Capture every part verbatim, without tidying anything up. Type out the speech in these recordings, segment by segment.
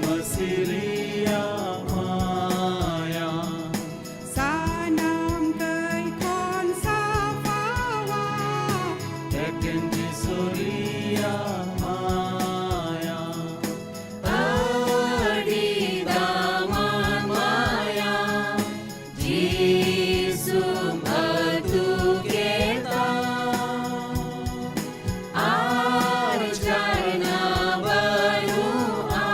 ᱢᱟᱹᱥᱤ ᱨᱮᱭᱟᱜ ᱢᱟᱭᱟ ᱥᱟᱱᱟᱢ ᱠᱟᱹᱭ ᱠᱷᱚᱱ ᱥᱟᱯᱷᱟᱣᱟ᱾ ᱮᱠᱮᱱ ᱡᱤᱥᱩ ᱨᱮᱭᱟᱜ ᱢᱟᱭᱟ ᱟᱹᱰᱤ ᱫᱟᱢᱟᱱ ᱢᱟᱭᱟ᱾ ᱡᱤᱥᱩᱢ ᱟᱹᱛᱩ ᱠᱮᱫᱟ, ᱟᱨ ᱡᱷᱟᱨᱱᱟ ᱵᱟᱹᱱᱩᱜᱼᱟ,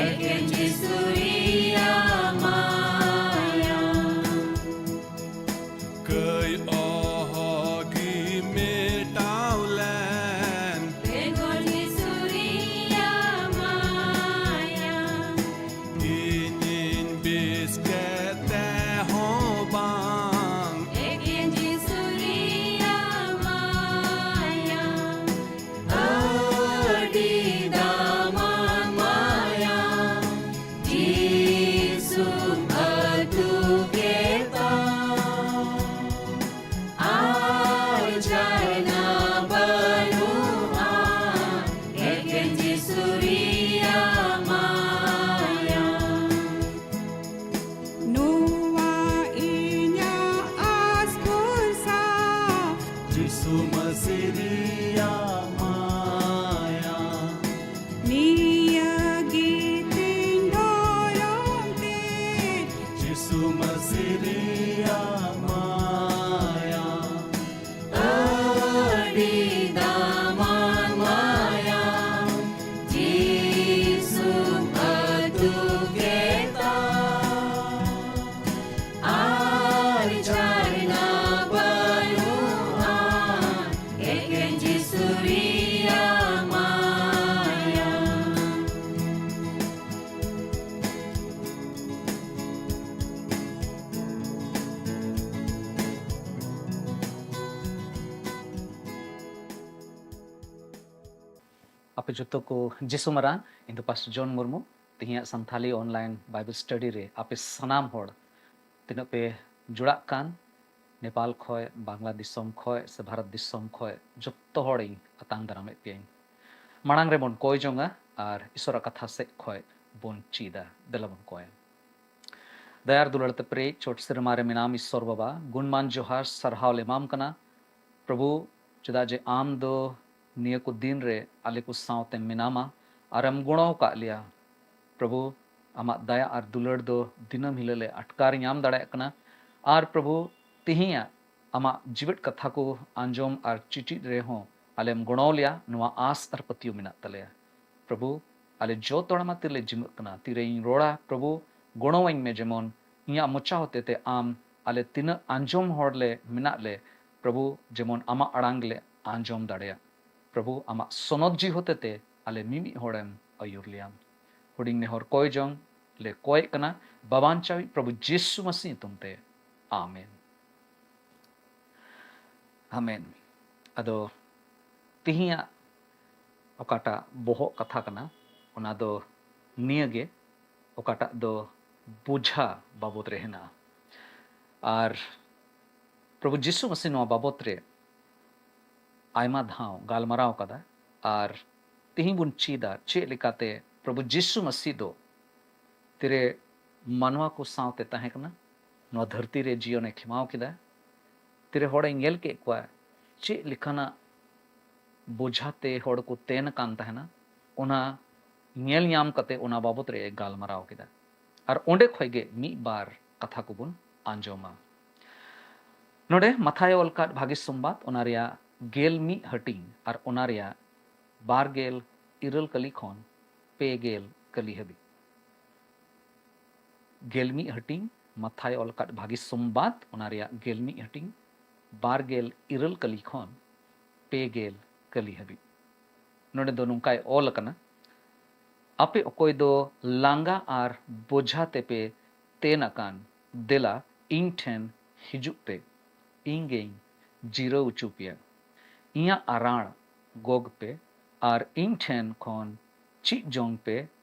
ᱮᱠᱮᱱ ᱡᱤᱥᱩ ᱨᱮᱭᱟᱜ ᱢᱟᱭᱟ᱾ ᱠᱟᱹᱭ ᱚᱦᱚᱜᱤ ᱢᱮᱴᱟᱣ ᱞᱮᱱ, ᱵᱮᱜᱚᱨ ᱡᱤᱥᱩ ᱨᱮᱭᱟᱜ ᱢᱟᱭᱟ᱾ ᱤᱧᱤᱧ ᱵᱮᱥ ᱠᱮᱫ ᱛᱮᱦᱚᱸ ᱵᱟᱝ᱾ ᱮᱠᱮᱱ ᱡᱤᱥᱩ ᱨᱮᱭᱟᱜ ᱢᱟᱭᱟ, ᱟᱹᱰᱤ ᱫᱟᱢᱟᱱ ᱢᱟᱭᱟ᱾ ᱡᱤᱥᱩᱢ ᱟᱹᱛᱩ ᱠᱮᱫᱟ, ᱟᱨ ᱡᱷᱟᱨᱱᱟ ᱵᱟᱹᱱᱩᱜᱼᱟ, ᱮᱠᱮᱱ ᱡᱤᱥᱩ ᱨᱮᱭᱟᱜ ᱢᱟᱭᱟ᱾ ᱱᱚᱣᱟ ᱤᱧᱟᱜ ᱟᱥ ᱵᱷᱚᱨᱥᱟ, ᱡᱤᱥᱩ ᱢᱟᱹᱥᱤ ᱨᱮᱭᱟᱜ ᱢᱟᱭᱟ᱾ ᱱᱤᱭᱟᱹ ᱜᱮ ᱛᱤᱧ ᱫᱷᱚᱨᱚᱢ ᱛᱤᱧ, ᱡᱤᱥᱩ ᱢᱟᱹᱥᱤ ᱨᱮᱭᱟᱜ ᱢᱟᱭᱟ᱾ ᱟᱹᱰᱤ ᱫᱟᱢᱟᱱ ᱢᱟᱭᱟ, ᱡᱤᱥᱩᱢ ᱟᱹᱛᱩ ᱠᱮᱫᱟ᱾ ᱟᱨ ᱡᱷᱟᱨᱱᱟ ᱵᱟᱹᱱᱩᱜᱼᱟ, ᱮᱠᱮᱱ ᱡᱤᱥᱩ ᱨᱮᱭᱟᱜ ᱢᱟᱭᱟ᱾ ᱟᱯᱮ ᱡᱚᱛᱚ ᱠᱚ ᱡᱤᱥᱩ ᱢᱟᱨᱟᱝ, ᱤᱧ ᱫᱚ ᱯᱟᱥᱴᱚᱨ ᱡᱚᱱ ᱢᱩᱨᱢᱩ᱾ ᱛᱮᱦᱮᱧᱟᱜ ᱥᱟᱱᱛᱷᱟᱞᱤ online Bible study ᱨᱮ ᱟᱯᱮ ᱥᱟᱱᱟᱢ ᱦᱚᱲ ᱛᱤᱱᱟᱹᱜ ᱯᱮ ᱡᱚᱲᱟᱜ ᱠᱟᱱ, ᱱᱮᱯᱟᱞ ᱠᱷᱚᱡ, ᱵᱟᱝᱞᱟ ᱫᱤᱥᱚᱢ ᱠᱷᱚᱡ ᱥᱮ ᱵᱷᱟᱨᱚᱛ ᱫᱤᱥᱚᱢ ᱠᱷᱚᱡ, ᱡᱚᱛᱚ ᱦᱚᱲᱤᱧ ᱟᱛᱟᱝ ᱫᱟᱨᱟᱢᱮᱫ ᱯᱮᱭᱟᱹᱧ᱾ ᱢᱟᱲᱟᱝ ᱨᱮᱵᱚᱱ ᱠᱚᱭ ᱡᱚᱝᱟ, ᱟᱨ ᱤᱥᱚᱨᱟᱜ ᱠᱟᱛᱷᱟ ᱥᱮᱫ ᱠᱷᱚᱱ ᱵᱚᱱ ᱪᱮᱫᱟ᱾ ᱫᱮᱞᱟ ᱵᱚᱱ ᱠᱚᱭᱟ᱾ ᱫᱟᱭᱟ ᱟᱨ ᱫᱩᱞᱟᱹᱲ ᱛᱮ ᱯᱮᱨᱮᱡ ᱪᱚᱴ ᱥᱮᱨᱢᱟ ᱨᱮ ᱢᱮᱱᱟᱢ ᱤᱥᱚᱨ ᱵᱟᱵᱟ, ᱜᱩᱱᱢᱟᱱ ᱡᱚᱦᱟᱨ ᱥᱟᱨᱦᱟᱣ ᱞᱮ ᱮᱢᱟᱢ ᱠᱟᱱᱟ᱾ ᱯᱨᱚᱵᱷᱩ, ᱪᱮᱫᱟᱜ ᱡᱮ ᱟᱢ ᱫᱚ ᱱᱤᱭᱟᱹ ᱠᱚ ᱫᱤᱱ ᱨᱮ ᱟᱞᱮ ᱠᱚ ᱥᱟᱶᱛᱮ ᱢᱮᱱᱟᱢᱟ ᱟᱨᱮᱢ ᱜᱚᱲᱚ ᱟᱠᱟᱫ ᱞᱮᱭᱟ᱾ ᱯᱨᱚᱵᱷᱩ, ᱟᱢᱟᱜ ᱫᱟᱭᱟ ᱟᱨ ᱫᱩᱞᱟᱹᱲ ᱫᱚ ᱫᱤᱱᱟᱹᱢ ᱦᱤᱞᱳᱜ ᱞᱮ ᱟᱴᱠᱟᱨ ᱧᱟᱢ ᱫᱟᱲᱮᱭᱟᱜ ᱠᱟᱱᱟ᱾ ᱟᱨ ᱯᱨᱚᱵᱷᱩ, ᱛᱤᱦᱤᱧᱟᱜ ᱟᱢᱟᱜ ᱡᱤᱣᱮᱫ ᱠᱟᱛᱷᱟ ᱠᱚ ᱟᱸᱡᱚᱢ ᱟᱨ ᱪᱤᱴᱤᱡ ᱨᱮᱦᱚᱸ ᱟᱞᱮᱢ ᱜᱚᱲᱚ ᱞᱮᱭᱟ, ᱱᱚᱣᱟ ᱟᱸᱥ ᱟᱨ ᱯᱟᱹᱛᱭᱟᱹᱣ ᱢᱮᱱᱟᱜ ᱛᱟᱞᱮᱭᱟ᱾ ᱯᱨᱚᱵᱷᱩ, ᱟᱞᱮ ᱡᱚᱛᱚ ᱦᱚᱲ ᱟᱢᱟᱜ ᱛᱤᱨᱮᱞᱮ ᱡᱤᱢᱟᱹᱜ ᱠᱟᱱᱟ᱾ ᱛᱤᱨᱮᱧ ᱨᱚᱲᱟ, ᱯᱨᱚᱵᱷᱩ, ᱜᱚᱲᱚᱣᱟᱹᱧ ᱢᱮ, ᱡᱮᱢᱚᱱ ᱤᱧᱟᱹᱜ ᱢᱚᱪᱟ ᱦᱚᱛᱮ ᱛᱮ ᱟᱢ ᱟᱞᱮ ᱛᱤᱱᱟᱹᱜ ᱟᱸᱡᱚᱢ ᱦᱚᱲ ᱞᱮ ᱢᱮᱱᱟᱜ ᱞᱮ, ᱯᱨᱚᱵᱷᱩ, ᱡᱮᱢᱚᱱ ᱟᱢᱟᱜ ᱟᱲᱟᱝ ᱞᱮ ᱟᱸᱡᱚᱢ ᱫᱟᱲᱮᱭᱟᱜ᱾ ᱯᱨᱚᱵᱷᱩ, ᱟᱢᱟᱜ ᱥᱚᱱᱚᱛ ᱡᱤᱣᱤ ᱦᱚᱛᱮ ᱛᱮ ᱟᱞᱮ ᱢᱤᱢᱤᱫ ᱦᱚᱲᱮᱢ ᱟᱹᱭᱩᱨ ᱞᱮᱭᱟᱢ᱾ ᱦᱩᱰᱤᱧ ᱱᱮᱦᱚᱨ ᱠᱚᱭ ᱡᱚᱝ ᱞᱮ ᱠᱚᱭᱮᱜ ᱠᱟᱱᱟ, ᱵᱟᱵᱟᱧᱪᱟᱣᱤᱡ ᱯᱨᱚᱵᱷᱩ ᱡᱤᱥᱩ ᱢᱟᱹᱥᱤ ᱧᱩᱛᱩᱢ ᱛᱮ, ᱟᱢᱮᱱ᱾ ᱟᱢᱮᱱ᱾ ᱟᱫᱚ ᱛᱤᱦᱤᱧᱟᱜ ᱚᱠᱟᱴᱟᱜ ᱵᱚᱦᱚᱜ ᱠᱟᱛᱷᱟ ᱠᱟᱱᱟ, ᱚᱱᱟ ᱫᱚ ᱱᱤᱭᱟᱹ ᱜᱮ, ᱚᱠᱟᱴᱟᱜ ᱫᱚ ᱵᱳᱡᱷᱟ ᱵᱟᱵᱚᱫ ᱨᱮ ᱦᱮᱱᱟᱜᱼᱟ᱾ ᱟᱨ ᱯᱨᱚᱵᱷᱩ ᱡᱤᱥᱩ ᱢᱟᱹᱥᱤ ᱱᱚᱣᱟ ᱵᱟᱵᱚᱫ ᱨᱮ ᱟᱭᱢᱟ ᱫᱷᱟᱣ ᱜᱟᱞᱢᱟᱨᱟᱣ ᱠᱟᱫᱟ᱾ ᱟᱨ ᱛᱤᱦᱤᱧ ᱵᱚᱱ ᱪᱮᱫᱟ ᱪᱮᱫ ᱞᱮᱠᱟᱛᱮ ᱯᱨᱚᱵᱷᱩ ᱡᱤᱥᱩ ᱢᱟᱹᱥᱤ ᱫᱚ ᱛᱤᱨᱮ ᱢᱟᱱᱣᱟ ᱠᱚ ᱥᱟᱶᱛᱮ ᱛᱟᱦᱮᱸ ᱠᱟᱱᱟ, ᱱᱚᱣᱟ ᱫᱷᱟᱹᱨᱛᱤ ᱨᱮ ᱡᱤᱭᱚᱱᱮ ᱠᱷᱮᱢᱟᱣ ᱠᱮᱫᱟ᱾ ᱛᱤᱨᱮ ᱦᱚᱲᱮ ᱧᱮᱞ ᱠᱮᱫ ᱠᱚᱣᱟ ᱪᱮᱫ ᱞᱮᱠᱟᱱᱟᱜ ᱵᱳᱡᱷᱟ ᱛᱮ ᱦᱚᱲ ᱠᱚ ᱛᱮᱱ ᱟᱠᱟᱱ ᱛᱟᱦᱮᱱᱟ, ᱚᱱᱟ ᱧᱮᱞ ᱧᱟᱢ ᱠᱟᱛᱮ ᱚᱱᱟ ᱵᱟᱵᱚᱫ ᱨᱮ ᱜᱟᱞᱢᱟᱨᱟᱣ ᱠᱮᱫᱟ᱾ ᱟᱨ ᱚᱸᱰᱮ ᱠᱷᱚᱡ ᱜᱮ ᱢᱤᱫ ᱵᱟᱨ ᱠᱟᱛᱷᱟ ᱠᱚᱵᱚᱱ ᱟᱸᱡᱚᱢᱟ᱾ ᱱᱚᱰᱮ ᱢᱟᱛᱷᱟᱭ ᱚᱞ ᱠᱟᱫ ᱵᱷᱟᱹᱜᱤ ᱥᱚᱢᱵᱟᱫ, ᱚᱱᱟ ᱨᱮᱭᱟᱜ ᱜᱮᱞ ᱢᱤᱫ ᱦᱟᱹᱴᱤᱧ ᱟᱨ ᱚᱱᱟ ᱨᱮᱭᱟᱜ ᱵᱟᱨ ᱜᱮᱞ ᱤᱨᱟᱹᱞ ᱠᱟᱹᱞᱤ ᱠᱷᱚᱱ ᱯᱮ ᱜᱮᱞ ᱠᱟᱹᱞᱤ ᱦᱟᱹᱵᱤᱡ᱾ ᱜᱮᱞ ᱢᱤᱫ ᱦᱟᱹᱴᱤᱧ, ᱢᱟᱛᱷᱟᱭ ᱚᱞ ᱠᱟᱫ ᱵᱷᱟᱹᱜᱤ ᱥᱚᱢᱵᱟᱫ, ᱚᱱᱟ ᱨᱮᱭᱟᱜ ᱜᱮᱞ ᱢᱤᱫ ᱦᱟᱹᱴᱤᱧ, ᱵᱟᱨ ᱜᱮᱞ ᱤᱨᱟᱹᱞ ᱠᱟᱹᱞᱤ ᱠᱷᱚᱱ ᱯᱮ ᱜᱮᱞ ᱠᱟᱹᱞᱤ ᱦᱟᱹᱵᱤᱡ᱾ ᱱᱚᱰᱮ ᱫᱚ ᱱᱚᱝᱠᱟᱭ ᱚᱞ ᱟᱠᱟᱱᱟ, ᱟᱯᱮ ᱚᱠᱚᱭ ᱫᱚ ᱞᱟᱸᱜᱟ ᱟᱨ ᱵᱳᱡᱷᱟ ᱛᱮᱯᱮ ᱛᱮᱱ ᱟᱠᱟᱱ, ᱫᱮᱞᱟ ᱤᱧ ᱴᱷᱮᱱ ᱦᱤᱡᱩᱜ ᱯᱮ, ᱤᱧ ᱜᱮᱧ ᱡᱤᱨᱟᱹᱣ ᱦᱚᱪᱚ ᱯᱮᱭᱟ᱾ ᱤᱧᱟᱹᱜ ᱟᱨᱟᱲ ᱜᱚᱜᱽ ᱯᱮ ᱟᱨ ᱤᱧ ᱴᱷᱮᱱ ᱠᱷᱚᱱ ᱪᱮᱫ ᱡᱚᱝ ᱯᱮ,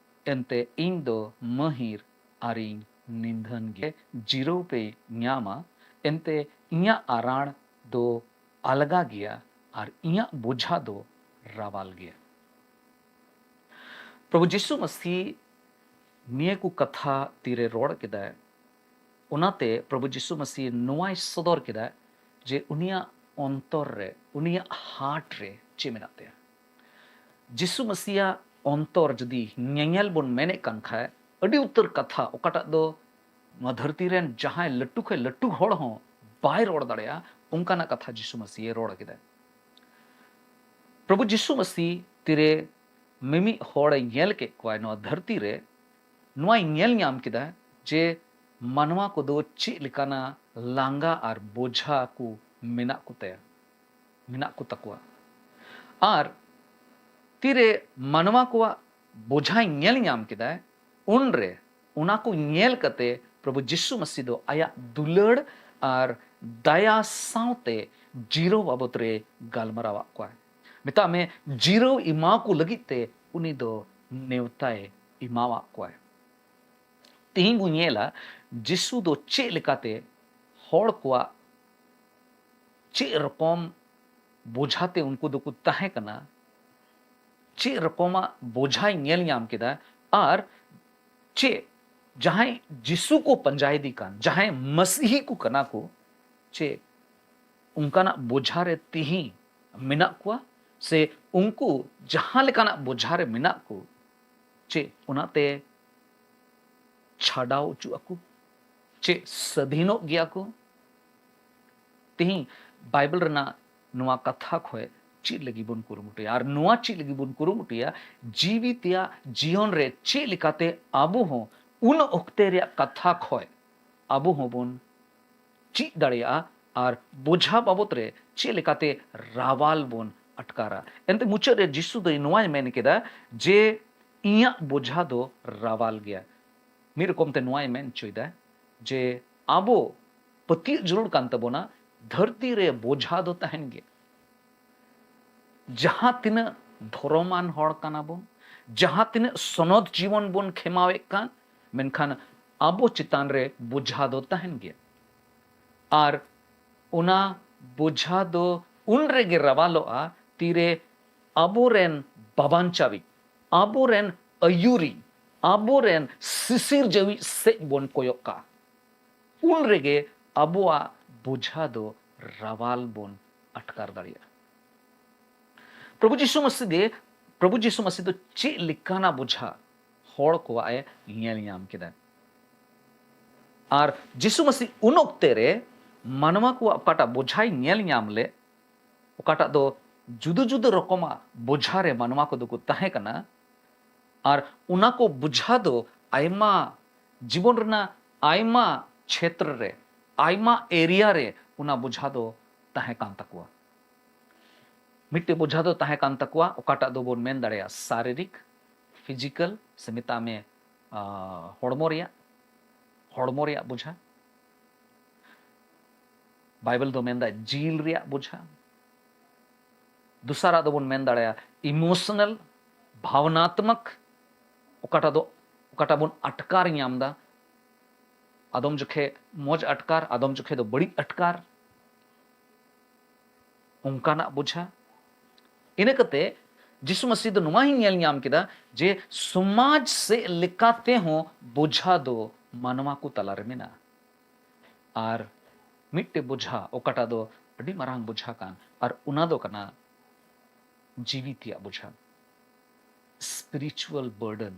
ᱮᱱᱛᱮ ᱤᱧ ᱫᱚ ᱢᱟᱹᱦᱤᱨ ᱟᱨᱤᱧ ᱱᱤᱫᱷᱟᱹᱱ ᱜᱮ᱾ ᱡᱤᱨᱟᱹᱣ ᱯᱮ ᱧᱟᱢᱟ, ᱮᱱᱛᱮ ᱤᱧᱟᱹᱜ ᱟᱨᱟᱲ ᱫᱚ ᱟᱞᱜᱟ ᱜᱮᱭᱟ ᱟᱨ ᱤᱧᱟᱹᱜ ᱵᱳᱡᱷᱟ ᱫᱚ ᱨᱟᱣᱟᱞ ᱜᱮᱭᱟ᱾ ᱯᱨᱚᱵᱷᱩ ᱡᱤᱥᱩ ᱢᱟᱹᱥᱤ ᱱᱤᱭᱟᱹ ᱠᱚ ᱠᱟᱛᱷᱟ ᱛᱤᱨᱮ ᱨᱚᱲ ᱠᱮᱫᱟᱭ, ᱚᱱᱟᱛᱮ ᱯᱨᱚᱵᱷᱩ ᱡᱤᱥᱩ ᱢᱟᱹᱥᱤ ᱱᱚᱣᱟᱭ ᱥᱚᱫᱚᱨ ᱠᱮᱫᱟ ᱡᱮ ᱩᱱᱤᱭᱟᱜ ᱚᱱᱛᱚᱨ ᱨᱮ, ᱩᱱᱤᱭᱟᱜ ᱦᱟᱨᱴ ᱨᱮ ᱪᱮᱫ ᱢᱮᱱᱟᱜ ᱛᱟᱭᱟ᱾ ᱡᱤᱥᱩ ᱢᱟᱹᱥᱤᱭᱟᱜ ᱚᱱᱛᱚᱨ ᱡᱩᱫᱤ ᱧᱮᱧᱮᱞ ᱵᱚᱱ ᱢᱮᱱᱮᱫ ᱠᱟᱱ ᱠᱷᱟᱡ, ᱟᱹᱰᱤ ᱩᱛᱟᱹᱨ ᱠᱟᱛᱷᱟ ᱚᱠᱟᱴᱟᱜ ᱫᱚ ᱱᱚᱣᱟ ᱫᱷᱟᱹᱨᱛᱤ ᱨᱮᱱ ᱡᱟᱦᱟᱸᱭ ᱞᱟᱹᱴᱩ ᱠᱷᱚᱱ ᱞᱟᱹᱴᱩ ᱦᱚᱲ ᱦᱚᱸ ᱵᱟᱭ ᱨᱚᱲ ᱫᱟᱲᱮᱭᱟᱜᱼᱟ, ᱚᱱᱠᱟᱱᱟᱜ ᱠᱟᱛᱷᱟ ᱡᱤᱥᱩ ᱢᱟᱹᱥᱤᱭᱮ ᱨᱚᱲ ᱠᱮᱫᱟ᱾ ᱯᱨᱚᱵᱷᱩ ᱡᱤᱥᱩ ᱢᱟᱹᱥᱤ ᱛᱤᱨᱮ ᱢᱤᱢᱤᱫ ᱦᱚᱲᱮ ᱧᱮᱞ ᱠᱮᱫ ᱠᱚᱣᱟᱭ ᱱᱚᱣᱟ ᱫᱷᱟᱹᱨᱛᱤ ᱨᱮ, ᱱᱚᱣᱟᱭ ᱧᱮᱞ ᱧᱟᱢ ᱠᱮᱫᱟ ᱡᱮ ᱢᱟᱱᱣᱟ ᱠᱚᱫᱚ ᱪᱮᱫ ᱞᱮᱠᱟᱱᱟ ᱞᱟᱸᱜᱟ ᱟᱨ ᱵᱳᱡᱷᱟ ᱠᱚ ᱢᱮᱱᱟᱜ ᱠᱚᱛᱟᱭᱟ, ᱢᱮᱱᱟᱜ ᱠᱚ ᱛᱟᱠᱚᱣᱟ᱾ ᱟᱨ ᱛᱤᱨᱮ ᱢᱟᱱᱣᱟ ᱠᱚᱣᱟᱜ ᱵᱳᱡᱷᱟᱭ ᱧᱮᱞ ᱧᱟᱢ ᱠᱮᱫᱟᱭ, ᱩᱱᱨᱮ ᱚᱱᱟ ᱠᱚ ᱧᱮᱞ ᱠᱟᱛᱮ ᱯᱨᱚᱵᱷᱩ ᱡᱤᱥᱩ ᱢᱟᱹᱥᱤ ᱫᱚ ᱟᱭᱟᱜ ᱫᱩᱞᱟᱹᱲ ᱟᱨ ᱫᱟᱭᱟ ᱥᱟᱶᱛᱮ ᱡᱤᱨᱟᱹᱣ ᱵᱟᱵᱚᱛ ᱨᱮ ᱜᱟᱞᱢᱟᱨᱟᱣᱟᱜ ᱠᱚᱣᱟᱭ᱾ ᱢᱮᱛᱟᱜ ᱢᱮ, ᱡᱤᱨᱟᱹᱣ ᱮᱢᱟ ᱠᱚ ᱞᱟᱹᱜᱤᱫ ᱛᱮ ᱩᱱᱤ ᱫᱚ ᱱᱮᱣᱛᱟᱭ ᱮᱢᱟᱣᱟᱜ ᱠᱚᱣᱟᱭ᱾ ᱛᱮᱦᱮᱧ ᱵᱚᱱ ᱧᱮᱞᱟ ᱡᱤᱥᱩ ᱫᱚ ᱪᱮᱫ ᱞᱮᱠᱟᱛᱮ ᱦᱚᱲ ᱠᱚᱣᱟᱜ ᱪᱮᱫ ᱨᱚᱠᱚᱢ ᱵᱳᱡᱷᱟ ᱛᱮ ᱩᱱᱠᱩ ᱫᱚᱠᱚ ᱛᱟᱦᱮᱸ ᱠᱟᱱᱟ, ᱪᱮᱫ ᱨᱚᱠᱚᱢᱟᱜ ᱵᱳᱡᱷᱟᱭ ᱧᱮᱞ ᱧᱟᱢ ᱠᱮᱫᱟ, ᱟᱨ ᱪᱮᱫ ᱡᱟᱦᱟᱸᱭ ᱡᱤᱥᱩ ᱠᱚ ᱯᱟᱸᱡᱟᱭᱮᱫᱮ ᱠᱟᱱ, ᱡᱟᱦᱟᱸᱭ ᱢᱟᱹᱥᱤᱦᱤ ᱠᱚ ᱠᱟᱱᱟ ᱠᱚ, ᱪᱮᱫ ᱚᱱᱠᱟᱱᱟᱜ ᱵᱳᱡᱷᱟ ᱨᱮ ᱛᱤᱦᱤᱧ ᱢᱮᱱᱟᱜ ᱠᱚᱣᱟ? ᱥᱮ ᱩᱱᱠᱩ ᱡᱟᱦᱟᱸ ᱞᱮᱠᱟᱱᱟᱜ ᱵᱳᱡᱷᱟ ᱨᱮ ᱢᱮᱱᱟᱜ ᱠᱚ, ᱪᱮᱫ ᱚᱱᱟᱛᱮ ᱪᱷᱟᱰᱟᱣ ᱚᱪᱚᱜ ᱟᱠᱚ? ᱪᱮᱫ ᱥᱟᱹᱫᱷᱤᱱᱚᱜ ᱜᱮᱭᱟ ᱠᱚ? ᱛᱤᱦᱤᱧ ᱵᱟᱭᱵᱮᱞ ᱨᱮᱱᱟᱜ ᱱᱚᱣᱟ ᱠᱟᱛᱷᱟ ᱠᱷᱚᱡ ᱪᱮᱫ ᱞᱟᱹᱜᱤᱫ ᱵᱚᱱ ᱠᱩᱨᱩᱢᱩᱴᱩᱭᱟ? ᱟᱨ ᱱᱚᱣᱟ ᱪᱮᱫ ᱞᱟᱹᱜᱤᱫ ᱵᱚᱱ ᱠᱩᱨᱩᱢᱩᱴᱩᱭᱟ? ᱡᱤᱣᱤ ᱛᱮᱭᱟᱜ ᱡᱤᱭᱚᱱ ᱨᱮ ᱪᱮᱫ ᱞᱮᱠᱟᱛᱮ ᱟᱵᱚ ᱦᱚᱸ ᱩᱱ ᱚᱠᱛᱮ ᱨᱮᱭᱟᱜ ᱠᱟᱛᱷᱟ ᱠᱷᱚᱡ ᱟᱵᱚ ᱦᱚᱸᱵᱚᱱ ᱪᱮᱫ ᱫᱟᱲᱮᱭᱟᱜᱼᱟ ᱟᱨ ᱵᱳᱡᱷᱟ ᱵᱟᱵᱚᱛ ᱨᱮ ᱪᱮᱫ ᱞᱮᱠᱟᱛᱮ ᱨᱟᱣᱟᱞ ᱵᱚᱱ ᱟᱴᱠᱟᱨᱟ? ᱮᱱᱛᱮ ᱢᱩᱪᱟᱹᱫ ᱨᱮ ᱡᱤᱥᱩ ᱫᱚ ᱱᱚᱣᱟᱭ ᱢᱮᱱ ᱠᱮᱫᱟ ᱡᱮ ᱤᱧᱟᱹᱜ ᱵᱳᱡᱷᱟ ᱫᱚ ᱨᱟᱣᱟᱞ ᱜᱮᱭᱟ᱾ ᱢᱤᱫ ᱨᱚᱠᱚᱢ ᱛᱮ ᱱᱚᱣᱟᱭ ᱢᱮᱱ ᱦᱚᱪᱚᱭᱮᱫᱟ ᱡᱮ ᱟᱵᱚ ᱯᱟᱹᱛᱭᱟᱹᱜ ᱡᱟᱹᱨᱩᱲ ᱠᱟᱱ ᱛᱟᱵᱚᱱᱟ, ᱫᱷᱟᱹᱨᱛᱤ ᱨᱮ ᱵᱳᱡᱷᱟ ᱫᱚ ᱛᱟᱦᱮᱱ ᱜᱮᱭᱟ᱾ ᱡᱟᱦᱟᱸ ᱛᱤᱱᱟᱹᱜ ᱫᱷᱚᱨᱚᱢᱟᱱ ᱦᱚᱲ ᱠᱟᱱᱟ ᱵᱚᱱ, ᱡᱟᱦᱟᱸ ᱛᱤᱱᱟᱹᱜ ᱥᱚᱱᱚᱛ ᱡᱤᱵᱚᱱ ᱵᱚᱱ ᱠᱷᱮᱢᱟᱣᱮᱫ ᱠᱟᱱ, ᱢᱮᱱᱠᱷᱟᱱ ᱟᱵᱚ ᱪᱮᱛᱟᱱ ᱨᱮ ᱵᱳᱡᱷᱟ ᱫᱚ ᱛᱟᱦᱮᱱ ᱜᱮᱭᱟ᱾ ᱟᱨ ᱚᱱᱟ ᱵᱳᱡᱷᱟ ᱫᱚ ᱩᱱ ᱨᱮᱜᱮ ᱨᱟᱣᱟᱞᱚᱜᱼᱟ, ᱛᱤᱨᱮ ᱟᱵᱚᱨᱮᱱ ᱵᱟᱵᱟᱧᱪᱟᱣᱤᱡ, ᱟᱵᱚᱨᱮᱱ ᱟᱹᱭᱩᱨᱤᱡ, ᱟᱵᱚᱨᱮᱱ ᱥᱤᱥᱤᱨ ᱡᱟᱹᱣᱤᱡ ᱥᱮᱫ ᱵᱚᱱ ᱠᱚᱭᱚᱜ ᱠᱟᱜᱼᱟ, ᱩᱱ ᱨᱮᱜᱮ ᱟᱵᱚᱣᱟᱜ ᱵᱚᱡᱷᱟ ᱫᱚ ᱨᱟᱣᱟᱞ ᱵᱚᱱ ᱟᱴᱠᱟᱨ ᱫᱟᱲᱮᱭᱟᱜᱼᱟ᱾ ᱯᱨᱚᱵᱷᱩ ᱡᱤᱥᱩ ᱢᱟᱥᱤ ᱫᱮ ᱯᱨᱚᱵᱷᱩ ᱡᱤᱥᱩ ᱢᱟᱥᱤ ᱫᱚ ᱪᱮᱫ ᱞᱮᱠᱟᱱᱟᱜ ᱵᱚᱡᱷᱟ ᱦᱚᱲ ᱠᱚᱣᱟᱜ ᱮ ᱧᱮᱞ ᱧᱟᱢ ᱠᱮᱫᱟ? ᱟᱨ ᱡᱤᱥᱩ ᱢᱟᱥᱤ ᱩᱱ ᱚᱠᱛᱮ ᱨᱮ ᱢᱟᱱᱣᱟ ᱠᱚᱣᱟᱜ ᱚᱠᱟᱴᱟᱜ ᱵᱚᱡᱷᱟᱭ ᱧᱮᱞ ᱧᱟᱢ ᱞᱮᱫ, ᱚᱠᱟᱴᱟᱜ ᱫᱚ ᱡᱩᱫᱟᱹ ᱡᱩᱫᱟᱹ ᱨᱚᱠᱚᱢᱟᱜ ᱵᱚᱡᱷᱟ ᱨᱮ ᱢᱟᱱᱣᱟ ᱠᱚᱫᱚ ᱠᱚ ᱛᱟᱦᱮᱸ ᱠᱟᱱᱟ, ᱟᱨ ᱚᱱᱟ ᱠᱚ ᱵᱚᱡᱷᱟ ᱫᱚ ᱟᱭᱢᱟ ᱡᱤᱵᱚᱱ ᱨᱮᱱᱟᱜ ᱟᱭᱢᱟ ᱪᱷᱮᱛᱨᱚ ᱨᱮ, ᱟᱭᱢᱟ ᱮᱨᱤᱭᱟ ᱨᱮ ᱚᱱᱟ ᱵᱚᱡᱷᱟ ᱫᱚ ᱛᱟᱦᱮᱸ ᱠᱟᱱ ᱛᱟᱠᱚᱣᱟ᱾ ᱢᱤᱫᱴᱮᱡ ᱵᱚᱡᱷᱟ ᱫᱚ ᱛᱟᱦᱮᱸ ᱠᱟᱱ ᱛᱟᱠᱚᱣᱟ, ᱚᱠᱟᱴᱟᱜ ᱫᱚᱵᱚᱱ ᱢᱮᱱ ᱫᱟᱲᱮᱭᱟᱜᱼᱟ ᱥᱟᱨᱤᱨᱤᱠ, ᱯᱷᱤᱡᱤᱠᱟᱞ, ᱥᱮ ᱢᱮᱛᱟᱜ ᱢᱮ ᱟᱸ, ᱦᱚᱲᱢᱚ ᱨᱮᱭᱟᱜ, ᱦᱚᱲᱢᱚ ᱨᱮᱭᱟᱜ ᱵᱚᱡᱷᱟ᱾ ᱵᱟᱭᱵᱮᱞ ᱫᱚ ᱢᱮᱱᱫᱟ ᱡᱤᱞ ᱨᱮᱭᱟᱜ ᱵᱚᱡᱷᱟ᱾ ᱫᱚᱥᱟᱨᱟᱜ ᱫᱚᱵᱚᱱ ᱢᱮᱱ ᱫᱟᱲᱮᱭᱟᱜᱼᱟ ᱤᱢᱳᱥᱚᱱᱟᱞ, ᱵᱷᱟᱵᱽᱱᱟᱛᱢᱚᱠ, ᱚᱠᱟᱴᱟᱜ ᱫᱚ ᱚᱠᱟᱴᱟᱜ ᱵᱚᱱ ᱟᱴᱠᱟᱨ ᱧᱟᱢ ᱮᱫᱟ, ᱟᱫᱚᱢ ᱡᱚᱠᱷᱮ ᱢᱚᱡᱽ ᱟᱴᱠᱟᱨ, ᱟᱫᱚᱢ ᱡᱚᱠᱷᱮ ᱫᱚ ᱵᱟᱹᱲᱤᱡ ᱟᱴᱠᱟᱨ, ᱚᱱᱠᱟᱱᱟᱜ ᱵᱚᱡᱷᱟ᱾ ᱤᱱᱟᱹ ᱠᱟᱛᱮ ᱡᱤᱥᱩ ᱢᱟᱹᱥᱤ ᱫᱚ ᱱᱚᱣᱟ ᱦᱚᱸᱧ ᱧᱮᱞ ᱧᱟᱢ ᱠᱮᱫᱟ ᱡᱮ ᱥᱚᱢᱟᱡᱽ ᱥᱮᱫ ᱞᱮᱠᱟ ᱛᱮᱦᱚᱸ ᱵᱚᱡᱷᱟ ᱫᱚ ᱢᱟᱱᱣᱟ ᱠᱚ ᱛᱟᱞᱟᱨᱮ ᱢᱮᱱᱟᱜᱼᱟ᱾ ᱟᱨ ᱢᱤᱫᱴᱮᱡ ᱵᱚᱡᱷᱟ, ᱚᱠᱟᱴᱟᱜ ᱫᱚ ᱟᱹᱰᱤ ᱢᱟᱨᱟᱝ ᱵᱚᱡᱷᱟ ᱠᱟᱱ, ᱟᱨ ᱚᱱᱟ ᱫᱚ ᱠᱟᱱᱟ ᱡᱤᱣᱤ ᱛᱮᱭᱟᱜ ᱵᱚᱡᱷᱟ, spiritual burden᱾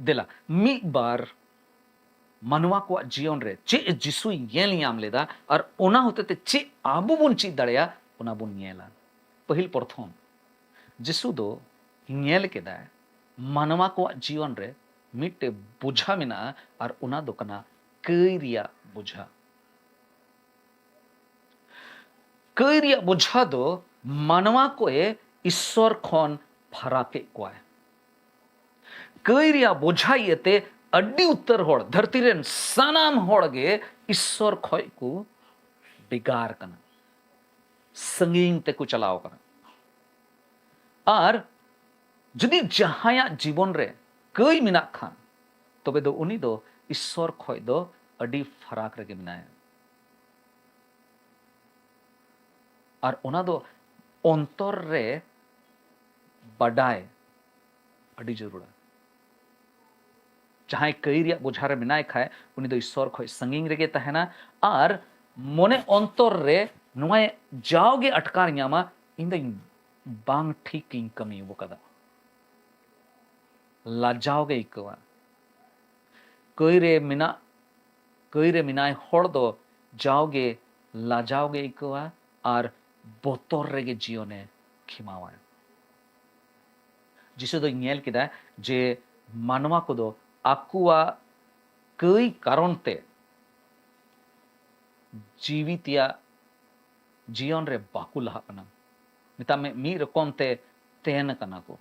ᱫᱮᱞᱟ, ᱢᱤᱫ ᱵᱟᱨ ᱢᱟᱱᱣᱟ ᱠᱚᱣᱟᱜ ᱡᱤᱭᱚᱱ ᱨᱮ ᱪᱮᱫ ᱡᱤᱥᱩᱭ ᱧᱮᱞ ᱧᱟᱢ ᱞᱮᱫᱟ ᱟᱨ ᱚᱱᱟ ᱦᱚᱛᱮᱛᱮ ᱪᱮᱫ ᱟᱵᱚ ᱵᱚᱱ ᱪᱮᱫ ᱫᱟᱲᱮᱭᱟᱜᱼᱟ, ᱚᱱᱟ ᱵᱚᱱ ᱧᱮᱞᱟ᱾ ᱯᱟᱹᱦᱤᱞ ᱯᱨᱚᱛᱷᱚᱢ, ᱡᱤᱥᱩ ᱫᱚ ᱧᱮᱞ ᱠᱮᱫᱟᱭ ᱢᱟᱱᱣᱟ ᱠᱚᱣᱟᱜ ᱡᱤᱭᱚᱱ ᱨᱮ ᱢᱤᱫᱴᱮᱡ ᱵᱚᱡᱷᱟ ᱢᱮᱱᱟᱜᱼᱟ ᱟᱨ ᱚᱱᱟ ᱫᱚ ᱠᱟᱱᱟ ᱠᱟᱹᱭ ᱨᱮᱭᱟᱜ ᱵᱚᱡᱷᱟ᱾ ᱠᱟᱹᱭ ᱨᱮᱭᱟᱜ ᱵᱚᱡᱷᱟ ᱫᱚ ᱢᱟᱱᱣᱟ ᱠᱚᱭᱮ ᱤᱥᱥᱚᱨ ᱠᱷᱚᱱ ᱯᱷᱟᱨᱟᱠᱮᱫ ᱠᱚᱣᱟᱭ᱾ ᱠᱟᱹᱭ ᱨᱮᱭᱟᱜ ᱵᱚᱡᱷᱟ ᱤᱭᱟᱹᱛᱮ ᱟᱹᱰᱤ ᱩᱛᱟᱹᱨ ᱦᱚᱲ, ᱫᱷᱟᱹᱨᱛᱤ ᱨᱮᱱ ᱥᱟᱱᱟᱢ ᱦᱚᱲ ᱜᱮ ᱤᱥᱥᱚᱨ ᱠᱷᱚᱡ ᱠᱚ ᱵᱮᱜᱟᱨ ᱠᱟᱱᱟ, ᱥᱟᱺᱜᱤᱧ ᱛᱮᱠᱚ ᱪᱟᱞᱟᱣ ᱠᱟᱱᱟ᱾ ᱟᱨ ᱡᱩᱫᱤ ᱡᱟᱦᱟᱸᱭᱟᱜ ᱡᱤᱵᱚᱱ ᱨᱮ ᱠᱟᱹᱭ ᱢᱮᱱᱟᱜ ᱠᱷᱟᱱ, ᱛᱚᱵᱮ ᱫᱚ ᱩᱱᱤ ᱫᱚ ᱤᱥᱥᱚᱨ ᱠᱷᱚᱡ ᱫᱚ ᱟᱹᱰᱤ ᱯᱷᱟᱨᱟᱠ ᱨᱮᱜᱮ ᱢᱮᱱᱟᱭᱟ᱾ ᱟᱨ ᱚᱱᱟ ᱫᱚ ᱚᱱᱛᱚᱨ ᱨᱮ ᱵᱟᱰᱟᱭ ᱟᱹᱰᱤ ᱡᱟᱹᱨᱩᱲᱟ᱾ ᱡᱟᱦᱟᱸᱭ ᱠᱟᱹᱭ ᱨᱮᱭᱟᱜ ᱵᱚᱡᱷᱟ ᱨᱮ ᱢᱮᱱᱟᱭ ᱠᱷᱟᱡ, ᱩᱱᱤ ᱫᱚ ᱤᱥᱥᱚᱨ ᱠᱷᱚᱡ ᱥᱟᱺᱜᱤᱧ ᱨᱮᱜᱮ ᱛᱟᱦᱮᱱᱟ᱾ ᱟᱨ ᱢᱚᱱᱮ ᱚᱱᱛᱚᱨ ᱨᱮ ᱱᱚᱣᱟᱭ ᱡᱟᱣᱜᱮ ᱟᱴᱠᱟᱨ ᱧᱟᱢᱟ, "ᱤᱧ ᱫᱚᱧ ᱵᱟᱝ ᱴᱷᱤᱠ ᱤᱧ ᱠᱟᱹᱢᱤ ᱟᱠᱟᱫᱟ", ᱞᱟᱡᱟᱣ ᱜᱮ ᱟᱹᱭᱠᱟᱹᱣᱟ᱾ ᱠᱟᱹᱭ ᱨᱮ ᱢᱮᱱᱟᱜ, ᱠᱟᱹᱭ ᱨᱮ ᱢᱮᱱᱟᱭ ᱦᱚᱲ ᱫᱚ ᱡᱟᱣᱜᱮ ᱞᱟᱡᱟᱣ ᱜᱮ ᱟᱹᱭᱠᱟᱹᱣᱟ ᱟᱨ ᱵᱚᱛᱚᱨ ᱨᱮᱜᱮ ᱡᱤᱭᱚᱱᱮ ᱠᱷᱮᱢᱟᱣᱟ᱾ ᱡᱤᱥᱩ ᱫᱚᱭ ᱧᱮᱞ ᱠᱮᱫᱟ ᱡᱮ ᱢᱟᱱᱣᱟ ᱠᱚᱫᱚ ᱟᱠᱚᱣᱟᱜ ᱠᱟᱹᱭ ᱠᱟᱨᱚᱱ ᱛᱮ ᱡᱤᱣᱤ ᱛᱮᱭᱟᱜ ᱡᱤᱭᱚᱱ ᱨᱮ ᱵᱟᱠᱚ ᱞᱟᱦᱟᱜ ᱠᱟᱱᱟ᱾ ᱢᱮᱛᱟᱜ ᱢᱮ, ᱢᱤᱫ ᱨᱚᱠᱚᱢ ᱛᱮ ᱛᱮᱱ ᱠᱟᱱᱟ ᱠᱚ᱾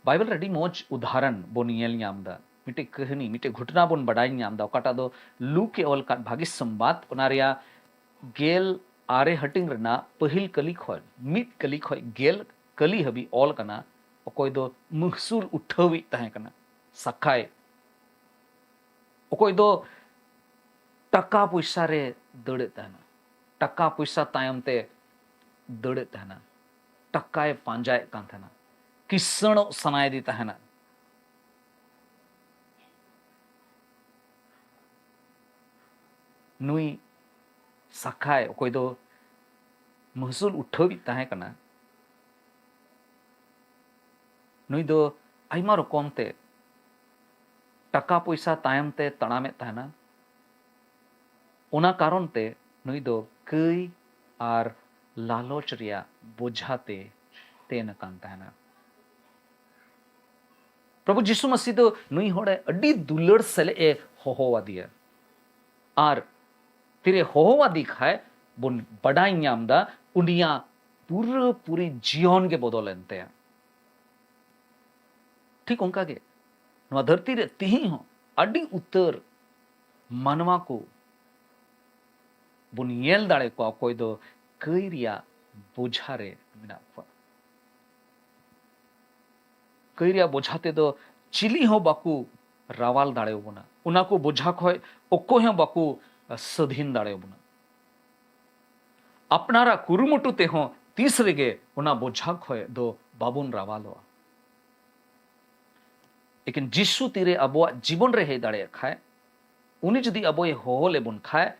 ᱵᱟᱭᱵᱮᱞ ᱨᱮ ᱟᱹᱰᱤ ᱢᱚᱡᱽ ᱩᱫᱟᱦᱚᱨᱚᱱ ᱵᱚᱱ ᱧᱮᱞ ᱧᱟᱢ ᱮᱫᱟ᱾ ᱢᱤᱫᱴᱮᱡ ᱠᱟᱹᱦᱱᱤ, ᱢᱤᱫᱴᱮᱡ ᱜᱷᱚᱴᱚᱱᱟ ᱵᱚᱱ ᱵᱟᱰᱟᱭ ᱧᱟᱢ ᱮᱫᱟ, ᱚᱠᱟᱴᱟᱜ ᱫᱚ ᱞᱩᱠ ᱮ ᱚᱞ ᱠᱟᱫ ᱵᱷᱟᱹᱜᱤ ᱥᱚᱢᱵᱟᱫ, ᱚᱱᱟ ᱨᱮᱭᱟᱜ ᱜᱮᱞ ᱟᱨᱮ ᱦᱟᱹᱴᱤᱧ ᱨᱮᱱᱟᱜ ᱯᱟᱹᱦᱤᱞ ᱠᱟᱹᱞᱤ ᱠᱷᱚᱱ, ᱢᱤᱫ ᱠᱟᱹᱞᱤ ᱠᱷᱚᱱ ᱜᱮᱞ ᱠᱟᱹᱞᱤ ᱦᱟᱹᱵᱤᱡ ᱚᱞ ᱠᱟᱱᱟ᱾ ᱚᱠᱚᱭ ᱫᱚ ᱢᱟᱹᱦᱥᱩᱞ ᱩᱴᱷᱟᱹᱣᱤᱡ ᱛᱟᱦᱮᱸ ᱠᱟᱱᱟ, ᱥᱟᱠᱷᱟᱭ᱾ ᱚᱠᱚᱭ ᱫᱚ ᱴᱟᱠᱟ ᱯᱚᱭᱥᱟ ᱨᱮ ᱫᱟᱹᱲᱮᱫ ᱛᱟᱦᱮᱱᱟ, ᱴᱟᱠᱟ ᱯᱚᱭᱥᱟ ᱛᱟᱭᱚᱢ ᱛᱮ ᱫᱟᱹᱲᱮᱫ ᱛᱟᱦᱮᱱᱟ, ᱴᱟᱠᱟᱭ ᱯᱟᱸᱡᱟᱭᱮᱫ ᱠᱟᱱ ᱛᱟᱦᱮᱱᱟ, ᱠᱤᱥᱟᱹᱬᱚᱜ ᱥᱟᱱᱟᱭᱮᱫᱮ ᱛᱟᱦᱮᱱᱟ᱾ ᱱᱩᱭ ᱥᱟᱠᱷᱟᱭ, ᱚᱠᱚᱭ ᱫᱚ ᱢᱟᱹᱦᱥᱩᱞ ᱩᱴᱷᱟᱹᱣᱤᱡ ᱛᱟᱦᱮᱸ ᱠᱟᱱᱟ, ᱱᱩᱭ ᱫᱚ ᱟᱭᱢᱟ ᱨᱚᱠᱚᱢ ᱛᱮ ᱴᱟᱠᱟ ᱯᱚᱭᱥᱟ ᱛᱟᱭᱚᱢ ᱛᱮ ᱛᱟᱲᱟᱢᱮᱫ ᱛᱟᱦᱮᱱᱟ᱾ ᱚᱱᱟ ᱠᱟᱨᱚᱱ ᱛᱮ ᱱᱩᱭ ᱫᱚ ᱠᱟᱹᱭ ᱟᱨ ᱞᱟᱞᱚᱪ ᱨᱮᱭᱟᱜ ᱵᱚᱡᱷᱟ ᱛᱮ ᱛᱮᱱ ᱟᱠᱟᱱ ᱛᱟᱦᱮᱱᱟ᱾ ᱯᱨᱚᱵᱷᱩ ᱡᱤᱥᱩ ᱢᱟᱹᱥᱤ ᱫᱚ ᱱᱩᱭ ᱦᱚᱲᱮ ᱟᱹᱰᱤ ᱫᱩᱞᱟᱹᱲ ᱥᱮᱞᱮᱫ ᱮ ᱦᱚᱦᱚ ᱟᱫᱮᱭᱟ᱾ ᱟᱨ ᱛᱤᱨᱮ ᱦᱚᱦᱚ ᱟᱫᱮ ᱠᱷᱟᱡ ᱵᱚᱱ ᱵᱟᱰᱟᱭ ᱧᱟᱢ ᱫᱟ, ᱩᱱᱤᱭᱟᱜ ᱯᱩᱨᱟᱹ ᱯᱩᱨᱤ ᱡᱤᱭᱚᱱ ᱜᱮ ᱵᱚᱫᱚᱞ ᱮᱱ ᱛᱟᱭᱟ᱾ ᱴᱷᱤᱠ ᱚᱱᱠᱟ ᱜᱮ ᱱᱚᱣᱟ ᱫᱷᱟᱹᱨᱛᱤ ᱨᱮ ᱛᱤᱦᱤᱧ ᱦᱚᱸ ᱟᱹᱰᱤ ᱩᱛᱟᱹᱨ ᱢᱟᱱᱣᱟ ᱠᱚ ᱵᱚᱱ ᱧᱮᱞ ᱫᱟᱲᱮ ᱠᱚᱣᱟ, ᱚᱠᱚᱭ ᱫᱚ ᱠᱟᱹᱭ ᱨᱮᱭᱟᱜ ᱵᱚᱡᱷᱟ ᱨᱮ ᱢᱮᱱᱟᱜ ᱠᱚᱣᱟ᱾ ᱠᱟᱹᱭ ᱨᱮᱭᱟᱜ ᱵᱚᱡᱷᱟ ᱛᱮᱫᱚ ᱪᱤᱞᱤ ᱦᱚᱸ ᱵᱟᱠᱚ ᱨᱟᱣᱟᱞ ᱫᱟᱲᱮᱭᱟᱵᱚᱱᱟ, ᱚᱱᱟ ᱠᱚ ᱵᱚᱡᱷᱟ ᱠᱷᱚᱡ ᱚᱠᱚᱭ ᱦᱚᱸ ᱵᱟᱠᱚ ᱥᱟᱹᱫᱷᱤᱱ ᱫᱟᱲᱮᱭᱟᱵᱚᱱᱟ᱾ ᱟᱯᱱᱟᱨᱟᱜ ᱠᱩᱨᱩᱢᱩᱴᱩ ᱛᱮᱦᱚᱸ ᱛᱤᱥ ᱨᱮᱜᱮ ᱚᱱᱟ ᱵᱚᱡᱷᱟ ᱠᱷᱚᱱ ᱫᱚ ᱵᱟᱵᱚᱱ ᱨᱟᱣᱟᱞᱚᱜᱼᱟ᱾ ᱞᱮᱠᱤᱱ ᱡᱤᱥᱩ ᱛᱤᱨᱮ ᱟᱵᱚᱣᱟᱜ ᱡᱤᱵᱚᱱ ᱨᱮ ᱦᱮᱡ ᱫᱟᱲᱮᱭᱟᱜ ᱠᱷᱟᱡ, ᱩᱱᱤ ᱡᱩᱫᱤ ᱟᱵᱚᱭ ᱦᱚᱦᱚ ᱞᱮᱵᱚᱱ ᱠᱷᱟᱡ,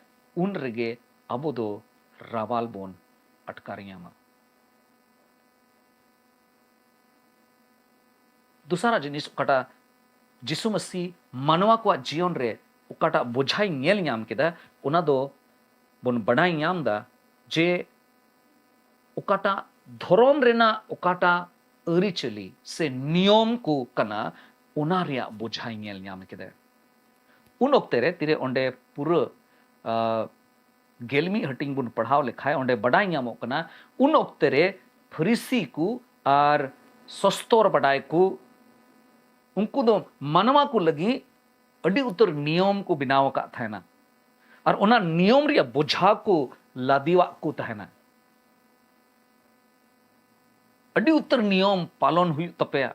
ᱩᱱ ᱨᱮᱜᱮ ᱟᱵᱚ ᱫᱚ ᱨᱟᱣᱟᱞ ᱵᱚᱱ ᱟᱴᱠᱟᱨ ᱧᱟᱢᱟ᱾ ᱫᱚᱥᱟᱨᱟᱜ ᱡᱤᱱᱤᱥ, ᱚᱠᱟᱴᱟᱜ ᱡᱤᱥᱩ ᱢᱟᱹᱥᱤ ᱢᱟᱱᱣᱟ ᱠᱚᱣᱟᱜ ᱡᱤᱭᱚᱱ ᱨᱮ ᱚᱠᱟᱴᱟᱜ ᱵᱚᱡᱷᱟᱭ ᱧᱮᱞ ᱧᱟᱢ ᱠᱮᱫᱟ, ᱚᱱᱟ ᱫᱚ ᱵᱚᱱ ᱵᱟᱰᱟᱭ ᱧᱟᱢ ᱮᱫᱟ ᱡᱮ ᱚᱠᱟᱴᱟᱜ ᱫᱷᱚᱨᱚᱢ ᱨᱮᱱᱟᱜ ᱚᱠᱟᱴᱟᱜ ᱟᱹᱨᱤᱪᱟᱹᱞᱤ ᱥᱮ ᱱᱤᱭᱚᱢ ᱠᱚ ᱠᱟᱱᱟ, ᱚᱱᱟ ᱨᱮᱭᱟᱜ ᱵᱚᱡᱷᱟᱭ ᱧᱮᱞ ᱧᱟᱢ ᱠᱮᱫᱟ᱾ ᱩᱱ ᱚᱠᱛᱮ ᱨᱮ ᱛᱤᱨᱮ ᱚᱸᱰᱮ ᱯᱩᱨᱟᱹ, ᱟ, ᱜᱮᱞ ᱢᱤᱫ ᱦᱟᱹᱴᱤᱧ ᱵᱚᱱ ᱯᱟᱲᱦᱟᱣ ᱞᱮᱠᱷᱟᱡ, ᱚᱸᱰᱮ ᱵᱟᱰᱟᱭ ᱧᱟᱢᱚᱜ ᱠᱟᱱᱟ, ᱩᱱ ᱚᱠᱛᱮ ᱨᱮ ᱯᱷᱟᱹᱨᱤᱥᱤ ᱠᱚ ᱟᱨ ᱥᱚᱥᱛᱚᱨ ᱵᱟᱰᱟᱭ ᱠᱚ, ᱩᱱᱠᱩ ᱫᱚ ᱢᱟᱱᱣᱟ ᱠᱚ ᱞᱟᱹᱜᱤᱫ ᱟᱹᱰᱤ ᱩᱛᱟᱹᱨ ᱱᱤᱭᱚᱢ ᱠᱚ ᱵᱮᱱᱟᱣ ᱟᱠᱟᱫ ᱛᱟᱦᱮᱱᱟ᱾ ᱟᱨ ᱚᱱᱟ ᱱᱤᱭᱚᱢ ᱨᱮᱭᱟᱜ ᱵᱚᱡᱷᱟ ᱠᱚ ᱞᱟᱫᱮᱣᱟᱜ ᱠᱚ ᱛᱟᱦᱮᱱᱟ᱾ ᱟᱹᱰᱤ ᱩᱛᱟᱹᱨ ᱱᱤᱭᱚᱢ ᱯᱟᱞᱚᱱ ᱦᱩᱭᱩᱜ ᱛᱟᱯᱮᱭᱟ᱾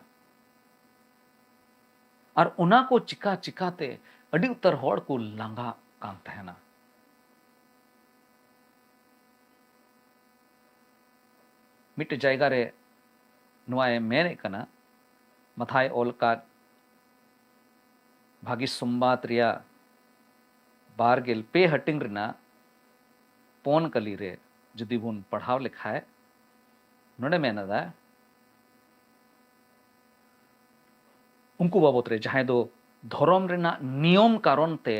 ᱟᱨ ᱚᱱᱟ ᱠᱚ ᱪᱤᱠᱟ ᱪᱤᱠᱟᱛᱮ ᱟᱹᱰᱤ ᱩᱛᱟᱹᱨ ᱦᱚᱲ ᱠᱚ ᱞᱟᱸᱜᱟᱜ ᱠᱟᱱ ᱛᱟᱦᱮᱱᱟ᱾ ᱢᱤᱫᱴᱮᱡ ᱡᱟᱭᱜᱟ ᱨᱮ ᱱᱚᱣᱟᱭ ᱢᱮᱱᱮᱫ ᱠᱟᱱᱟ, ᱢᱟᱛᱷᱟᱭ ᱚᱞ ᱟᱠᱟᱫ ᱵᱷᱟᱹᱜᱤ ᱥᱚᱢᱵᱟᱫ ᱨᱮᱭᱟᱜ ᱵᱟᱨ ᱜᱮᱞ ᱯᱮ ᱦᱟᱹᱴᱤᱧ ᱨᱮᱱᱟᱜ ᱯᱚᱱ ᱠᱟᱹᱞᱤ ᱨᱮ ᱡᱩᱫᱤ ᱵᱚᱱ ᱯᱟᱲᱦᱟᱣ ᱞᱮᱠᱷᱟᱡ, ᱱᱚᱰᱮ ᱢᱮᱱ ᱮᱫᱟ, ᱩᱱᱠᱩ ᱵᱟᱵᱚᱛ ᱨᱮ ᱡᱟᱦᱟᱸᱭ ᱫᱚ ᱫᱷᱚᱨᱚᱢ ᱨᱮᱱᱟᱜ ᱱᱤᱭᱚᱢ ᱠᱟᱨᱚᱱ ᱛᱮ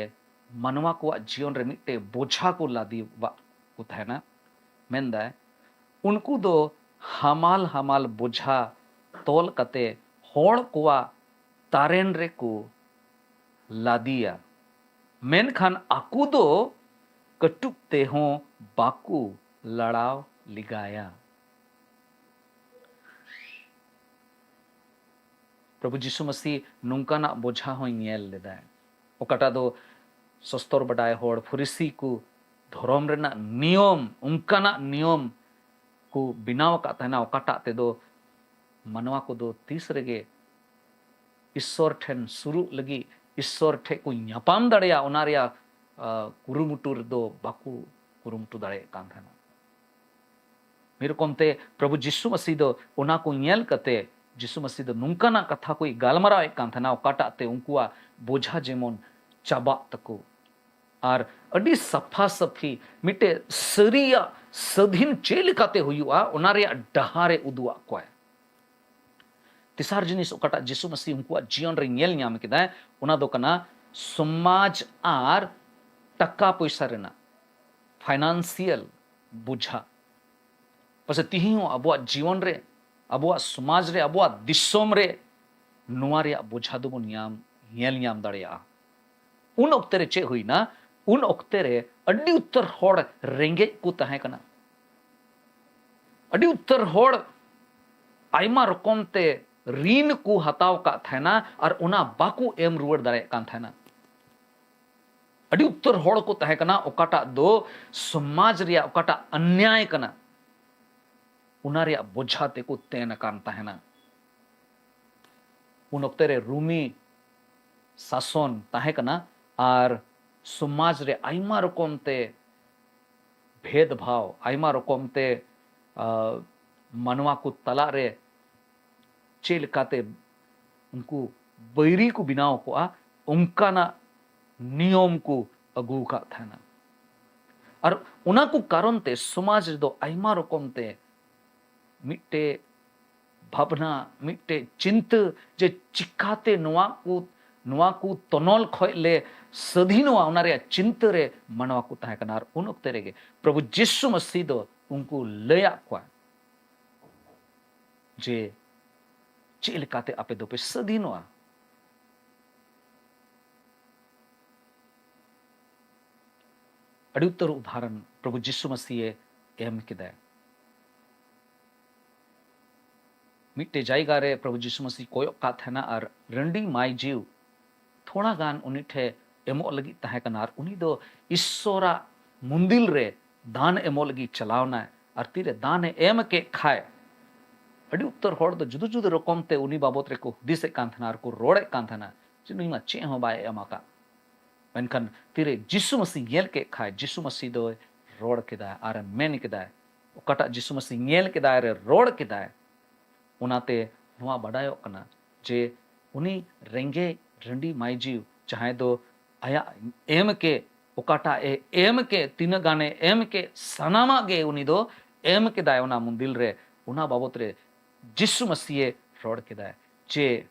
ᱢᱟᱱᱣᱟ ᱠᱚᱣᱟᱜ ᱡᱤᱭᱚᱱ ᱨᱮ ᱢᱤᱫᱴᱮᱡ ᱵᱚᱡᱷᱟ ᱠᱚ ᱞᱟᱫᱮᱣᱟᱜ ᱠᱚ ᱛᱟᱦᱮᱱᱟ᱾ ᱢᱮᱱᱫᱟᱭ, ᱩᱱᱠᱩ ᱫᱚ ᱦᱟᱢᱟᱞ ᱦᱟᱢᱟᱞ ᱵᱚᱡᱷᱟ ᱛᱚᱞ ᱠᱟᱛᱮ ᱦᱚᱲ ᱠᱚᱣᱟᱜ ᱛᱟᱨᱮᱱ ᱨᱮᱠᱚ ᱞᱟᱫᱮᱭᱟ, ᱢᱮᱱᱠᱷᱟᱱ ᱟᱠᱚ ᱫᱚ ᱠᱟᱹᱴᱩᱵ ᱛᱮᱦᱚᱸ ᱵᱟᱠᱚ ᱞᱟᱲᱟᱣ ᱞᱮᱜᱟᱭᱟ᱾ ᱯᱨᱚᱵᱷᱩ ᱡᱤᱥᱩ ᱢᱟᱹᱥᱤ ᱱᱚᱝᱠᱟᱱᱟᱜ ᱵᱚᱡᱷᱟ ᱦᱚᱸᱭ ᱧᱮᱞ ᱞᱮᱫᱟᱭ, ᱚᱠᱟᱴᱟᱜ ᱫᱚ ᱥᱚᱥᱛᱚᱨ ᱵᱟᱰᱟᱭ ᱦᱚᱲ, ᱯᱷᱟᱹᱨᱤᱥᱤ ᱠᱚ ᱫᱷᱚᱨᱚᱢ ᱨᱮᱱᱟᱜ ᱱᱤᱭᱚᱢ, ᱚᱱᱠᱟᱱᱟᱜ ᱱᱤᱭᱚᱢ ᱠᱚ ᱵᱮᱱᱟᱣ ᱟᱠᱟᱫ ᱛᱟᱦᱮᱱᱟ, ᱚᱠᱟᱴᱟᱜ ᱛᱮᱫᱚ ᱢᱟᱱᱣᱟ ᱠᱚᱫᱚ ᱛᱤᱥ ᱨᱮᱜᱮ ᱤᱥᱥᱚᱨ ᱴᱷᱮᱱ ᱥᱩᱨᱩᱜ ᱞᱟᱹᱜᱤᱫ, ᱤᱥᱥᱚᱨ ᱴᱷᱮᱱ ᱠᱚ ᱧᱟᱯᱟᱢ ᱫᱟᱲᱮᱭᱟᱜ, ᱚᱱᱟ ᱨᱮᱭᱟᱜ, ᱟ, ᱠᱩᱨᱩᱢᱩᱴᱩ ᱨᱮᱫᱚ ᱵᱟᱠᱚ ᱠᱩᱨᱩᱢᱩᱴᱩ ᱫᱟᱲᱮᱭᱟᱜ ᱠᱟᱱ ᱛᱟᱦᱮᱱᱟ᱾ ᱢᱤᱫ ᱨᱚᱠᱚᱢ ᱛᱮ ᱯᱨᱚᱵᱷᱩ ᱡᱤᱥᱩ ᱢᱟᱹᱥᱤ ᱫᱚ ᱚᱱᱟ ᱠᱚ ᱧᱮᱞ ᱠᱟᱛᱮ ᱡᱤᱥᱩ ᱢᱟᱹᱥᱤ ᱫᱚ ᱱᱚᱝᱠᱟᱱᱟᱜ ᱠᱟᱛᱷᱟ ᱠᱚᱭ ᱜᱟᱞᱢᱟᱨᱟᱣᱮᱫ ᱠᱟᱱ ᱛᱟᱦᱮᱱᱟ, ᱚᱠᱟᱴᱟᱜ ᱛᱮ ᱩᱱᱠᱩᱣᱟᱜ ᱵᱳᱡᱷᱟ ᱡᱮᱢᱚᱱ ᱪᱟᱵᱟᱜ ᱛᱟᱠᱚ᱾ ᱟᱨ ᱟᱹᱰᱤ ᱥᱟᱯᱷᱟ ᱥᱟᱹᱯᱷᱤ ᱢᱤᱫᱴᱮᱡ ᱥᱟᱹᱨᱤᱭᱟᱜ ᱥᱟᱹᱫᱷᱤᱱ ᱪᱮᱫ ᱞᱮᱠᱟᱛᱮ ᱦᱩᱭᱩᱜᱼᱟ, ᱚᱱᱟ ᱨᱮᱭᱟᱜ ᱰᱟᱦᱟᱨᱮ ᱩᱫᱩᱜ ᱟᱫ ᱠᱚᱣᱟᱭ᱾ ᱛᱮᱥᱟᱨ ᱡᱤᱱᱤᱥ ᱚᱠᱟᱴᱟᱜ ᱡᱤᱥᱩ ᱢᱟᱹᱥᱤ ᱩᱱᱠᱩᱣᱟᱜ ᱡᱤᱭᱚᱱ ᱨᱮ ᱧᱮᱞ ᱧᱟᱢ ᱠᱮᱫᱟᱭ, ᱚᱱᱟ ᱫᱚ ᱠᱟᱱᱟ ᱥᱚᱢᱟᱡᱽ ᱟᱨ ᱴᱟᱠᱟ ᱯᱚᱭᱥᱟ ᱨᱮᱱᱟᱜ, ᱯᱷᱟᱭᱱᱟᱱᱥᱤᱭᱟᱞ ᱵᱳᱡᱷᱟ᱾ ᱯᱟᱥᱮ ᱛᱤᱦᱤᱧ ᱦᱚᱸ ᱟᱵᱚᱣᱟᱜ ᱡᱤᱭᱚᱱ ᱨᱮ, ᱟᱵᱚᱣᱟᱜ ᱥᱚᱢᱟᱡᱽ ᱨᱮ, ᱟᱵᱚᱣᱟᱜ ᱫᱤᱥᱚᱢ ᱨᱮ ᱱᱚᱣᱟ ᱨᱮᱭᱟᱜ ᱵᱳᱡᱷᱟ ᱫᱚᱵᱚᱱ ᱧᱟᱢ, ᱧᱮᱞ ᱧᱟᱢ ᱫᱟᱲᱮᱭᱟᱜᱼᱟ᱾ ᱩᱱ ᱚᱠᱛᱮ ᱨᱮ ᱪᱮᱫ ᱦᱩᱭᱱᱟ? ᱩᱱ ᱚᱠᱛᱮ ᱨᱮ ᱟᱹᱰᱤ ᱩᱛᱟᱹᱨ ᱦᱚᱲ ᱨᱮᱸᱜᱮᱡ ᱠᱚ ᱛᱟᱦᱮᱸ ᱠᱟᱱᱟ᱾ ᱟᱹᱰᱤ ᱩᱛᱟᱹᱨ ᱦᱚᱲ ᱟᱭᱢᱟ ᱨᱚᱠᱚᱢ ᱛᱮ ᱨᱤᱱ ᱠᱚ ᱦᱟᱛᱟᱣ ᱟᱠᱟᱫ ᱛᱟᱦᱮᱱᱟ ᱟᱨ ᱚᱱᱟ ᱵᱟᱠᱚ ᱮᱢ ᱨᱩᱣᱟᱹᱲ ᱫᱟᱲᱮᱭᱟᱜ ᱠᱟᱱ ᱛᱟᱦᱮᱱᱟ᱾ ᱟᱹᱰᱤ ᱩᱛᱟᱹᱨ ᱦᱚᱲ ᱠᱚ ᱛᱟᱦᱮᱸ ᱠᱟᱱᱟ, ᱚᱠᱟᱴᱟᱜ ᱫᱚ ᱥᱚᱢᱟᱡᱽ ᱨᱮᱭᱟᱜ ᱚᱠᱟᱴᱟᱜ ᱚᱱᱱᱭᱟᱭ ᱠᱟᱱᱟ, ᱚᱱᱟ ᱨᱮᱭᱟᱜ ᱵᱳᱡᱷᱟ ᱛᱮᱠᱚ ᱛᱮᱱ ᱟᱠᱟᱱ ᱛᱟᱦᱮᱱᱟ᱾ ᱩᱱ ᱚᱠᱛᱮ ᱨᱮ ᱨᱩᱢᱤ ᱥᱟᱥᱚᱱ ᱛᱟᱦᱮᱸ ᱠᱟᱱᱟ ᱟᱨ ᱥᱚᱢᱟᱡᱽ ᱨᱮ ᱟᱭᱢᱟ ᱨᱚᱠᱚᱢ ᱛᱮ ᱵᱷᱮᱫ ᱵᱷᱟᱣ, ᱟᱭᱢᱟ ᱨᱚᱠᱚᱢ ᱛᱮ, ᱟ, ᱢᱟᱱᱣᱟ ᱠᱚ ᱛᱟᱞᱟ ᱨᱮ ᱪᱮᱫ ᱞᱮᱠᱟᱛᱮ ᱩᱱᱠᱩ ᱵᱟᱹᱭᱨᱤ ᱠᱚ ᱵᱮᱱᱟᱣ ᱠᱚᱜᱼᱟ, ᱚᱱᱠᱟᱱᱟᱜ ᱱᱤᱭᱚᱢ ᱠᱚ ᱟᱹᱜᱩ ᱟᱠᱟᱫ ᱛᱟᱦᱮᱱᱟ᱾ ᱟᱨ ᱚᱱᱟ ᱠᱚ ᱠᱟᱨᱚᱱ ᱛᱮ ᱥᱚᱢᱟᱡᱽ ᱨᱮᱫᱚ ᱟᱭᱢᱟ ᱨᱚᱠᱚᱢ ᱛᱮ ᱢᱤᱫᱴᱮᱡ ᱵᱷᱟᱵᱽᱱᱟ, ᱢᱤᱫᱴᱮᱡ ᱪᱤᱱᱛᱟᱹ ᱡᱮ ᱪᱤᱠᱟᱛᱮ ᱱᱚᱣᱟ ᱠᱚ, ᱱᱚᱣᱟ ᱠᱚ ᱛᱚᱱᱚᱞ ᱠᱷᱚᱡ ᱞᱮ ᱥᱟᱹᱫᱷᱤᱱᱚᱜᱼᱟ, ᱚᱱᱟ ᱨᱮᱭᱟᱜ ᱪᱤᱱᱛᱟᱹ ᱨᱮ ᱢᱟᱱᱣᱟ ᱠᱚ ᱛᱟᱦᱮᱸ ᱠᱟᱱᱟ᱾ ᱟᱨ ᱩᱱ ᱚᱠᱛᱮ ᱨᱮᱜᱮ ᱯᱨᱚᱵᱷᱩ ᱡᱤᱥᱩ ᱢᱟᱹᱥᱤ ᱫᱚ ᱩᱱᱠᱩ ᱞᱟᱹᱭᱟᱫ ᱠᱚᱣᱟ ᱡᱮ ᱪᱮᱫ ᱞᱮᱠᱟᱛᱮ ᱟᱯᱮ ᱫᱚᱯᱮ ᱥᱟᱹᱫᱷᱤᱱᱚᱜᱼᱟ᱾ ᱟᱹᱰᱤ ᱩᱛᱟᱹᱨ ᱩᱫᱟᱦᱚᱨᱚᱱ ᱯᱨᱚᱵᱷᱩ ᱡᱤᱥᱩ ᱢᱟᱹᱥᱤᱭᱮ ᱮᱢ ᱠᱮᱫᱟᱭ᱾ ᱢᱤᱫᱴᱮᱡ ᱡᱟᱭᱜᱟ ᱨᱮ ᱯᱨᱚᱵᱷᱩ ᱡᱤᱥᱩ ᱢᱟᱹᱥᱤ ᱠᱚᱭᱚᱜ ᱠᱟᱫ ᱛᱟᱦᱮᱱᱟ ᱟᱨ ᱨᱟᱺᱰᱤ ᱢᱟᱹᱭ ᱡᱤᱣ ᱛᱷᱚᱲᱟ ᱜᱟᱱ ᱩᱱᱤ ᱴᱷᱮᱡ ᱮᱢᱚᱜ ᱞᱟᱹᱜᱤᱫ ᱛᱟᱦᱮᱸ ᱠᱟᱱᱟ ᱟᱨ ᱩᱱᱤ ᱫᱚ ᱤᱥᱥᱚᱨᱟᱜ ᱢᱩᱱᱫᱤᱞ ᱨᱮ ᱫᱟᱱ ᱮᱢᱚᱜ ᱞᱟᱹᱜᱤᱫ ᱪᱟᱞᱟᱣ ᱱᱟᱭ᱾ ᱟᱨ ᱛᱤᱨᱮ ᱫᱟᱱ ᱮ ᱮᱢ ᱠᱮᱫ ᱠᱷᱟᱡ, ᱟᱹᱰᱤ ᱩᱛᱟᱹᱨ ᱦᱚᱲ ᱫᱚ ᱡᱩᱫᱟᱹ ᱡᱩᱫᱟᱹ ᱨᱚᱠᱚᱢ ᱛᱮ ᱩᱱᱤ ᱵᱟᱵᱚᱛ ᱨᱮᱠᱚ ᱦᱩᱫᱤᱥᱮᱫ ᱠᱟᱱ ᱛᱟᱦᱮᱱᱟ ᱟᱨ ᱠᱚ ᱨᱚᱲᱮᱫ ᱠᱟᱱ ᱛᱟᱦᱮᱱᱟ ᱡᱮ ᱱᱩᱭ ᱢᱟ ᱪᱮᱫ ᱦᱚᱸ ᱵᱟᱭ ᱮᱢ ᱟᱠᱟᱫ᱾ ᱢᱮᱱᱠᱷᱟᱱ ᱛᱤᱨᱮ ᱡᱤᱥᱩ ᱢᱟᱹᱥᱤ ᱧᱮᱞ ᱠᱮᱫ ᱠᱷᱟᱡ, ᱡᱤᱥᱩ ᱢᱟᱹᱥᱤ ᱫᱚᱭ ᱨᱚᱲ ᱠᱮᱫᱟ ᱟᱨ ᱮ ᱢᱮᱱ ᱠᱮᱫᱟ, ᱚᱠᱟᱴᱟᱜ ᱡᱤᱥᱩ ᱢᱟᱹᱥᱤ ᱧᱮᱞ ᱠᱮᱫᱟᱭ ᱨᱮ ᱨᱚᱲ ᱠᱮᱫᱟᱭ, ᱚᱱᱟᱛᱮ ᱱᱚᱣᱟ ᱵᱟᱰᱟᱭᱚᱜ ᱠᱟᱱᱟ ᱡᱮ ᱩᱱᱤ ᱨᱮᱸᱜᱮᱡ ᱨᱟᱺᱰᱤ ᱢᱟᱹᱭᱡᱩ ᱡᱟᱦᱟᱸᱭ ᱫᱚ ᱟᱭᱟᱜ ᱮᱢ ᱠᱮ, ᱚᱠᱟᱴᱟᱜ ᱮ ᱮᱢ ᱠᱮ, ᱛᱤᱱᱟᱹᱜ ᱜᱟᱱᱮ ᱮᱢ ᱠᱮ, ᱥᱟᱱᱟᱢᱟᱜ ᱜᱮ ᱩᱱᱤ ᱫᱚ ᱮᱢ ᱠᱮᱫᱟᱭ ᱚᱱᱟ ᱢᱚᱱᱫᱤᱨ ᱨᱮ᱾ ᱚᱱᱟ ᱵᱟᱵᱚᱛ ᱨᱮ ᱡᱤᱥᱩ ᱢᱟᱹᱥᱤᱭᱮ ᱨᱚᱲ ᱠᱮᱫᱟᱭ ᱡᱮ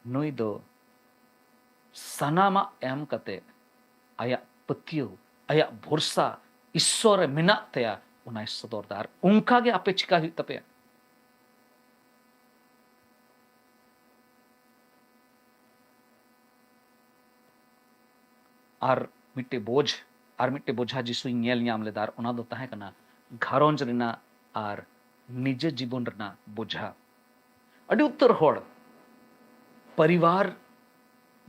ᱱᱩᱭ ᱫᱚ ᱥᱟᱱᱟᱢᱟᱜ ᱮᱢ ᱠᱟᱛᱮ ᱟᱭᱟᱜ ᱯᱟᱹᱛᱭᱟᱹᱣ, ᱟᱭᱟᱜ ᱵᱷᱚᱨᱥᱟ ᱤᱥᱥᱚᱨ ᱨᱮ ᱢᱮᱱᱟᱜ ᱛᱟᱭᱟ, ᱚᱱᱟᱭ ᱥᱚᱫᱚᱨ ᱫᱟ᱾ ᱟᱨ ᱚᱱᱠᱟ ᱜᱮ ᱟᱯᱮ ᱪᱤᱠᱟ ᱦᱩᱭᱩᱜ ᱛᱟᱯᱮᱭᱟ? ᱟᱨ ᱢᱤᱫᱴᱮᱡ ᱵᱳᱡᱷ, ᱟᱨ ᱢᱤᱫᱴᱮᱡ ᱵᱳᱡᱷᱟ ᱡᱤᱥᱩᱧ ᱧᱮᱞ ᱧᱟᱢ ᱞᱮᱫᱟ, ᱟᱨ ᱚᱱᱟ ᱫᱚ ᱛᱟᱦᱮᱸ ᱠᱟᱱᱟ ᱜᱷᱟᱨᱚᱸᱡᱽ ᱨᱮᱱᱟᱜ ᱟᱨ ᱱᱤᱡᱮ ᱡᱤᱵᱚᱱ ᱨᱮᱱᱟᱜ ᱵᱳᱡᱷᱟ᱾ ᱟᱹᱰᱤ ᱩᱛᱟᱹᱨ ᱦᱚᱲ ᱯᱚᱨᱤᱵᱟᱨ,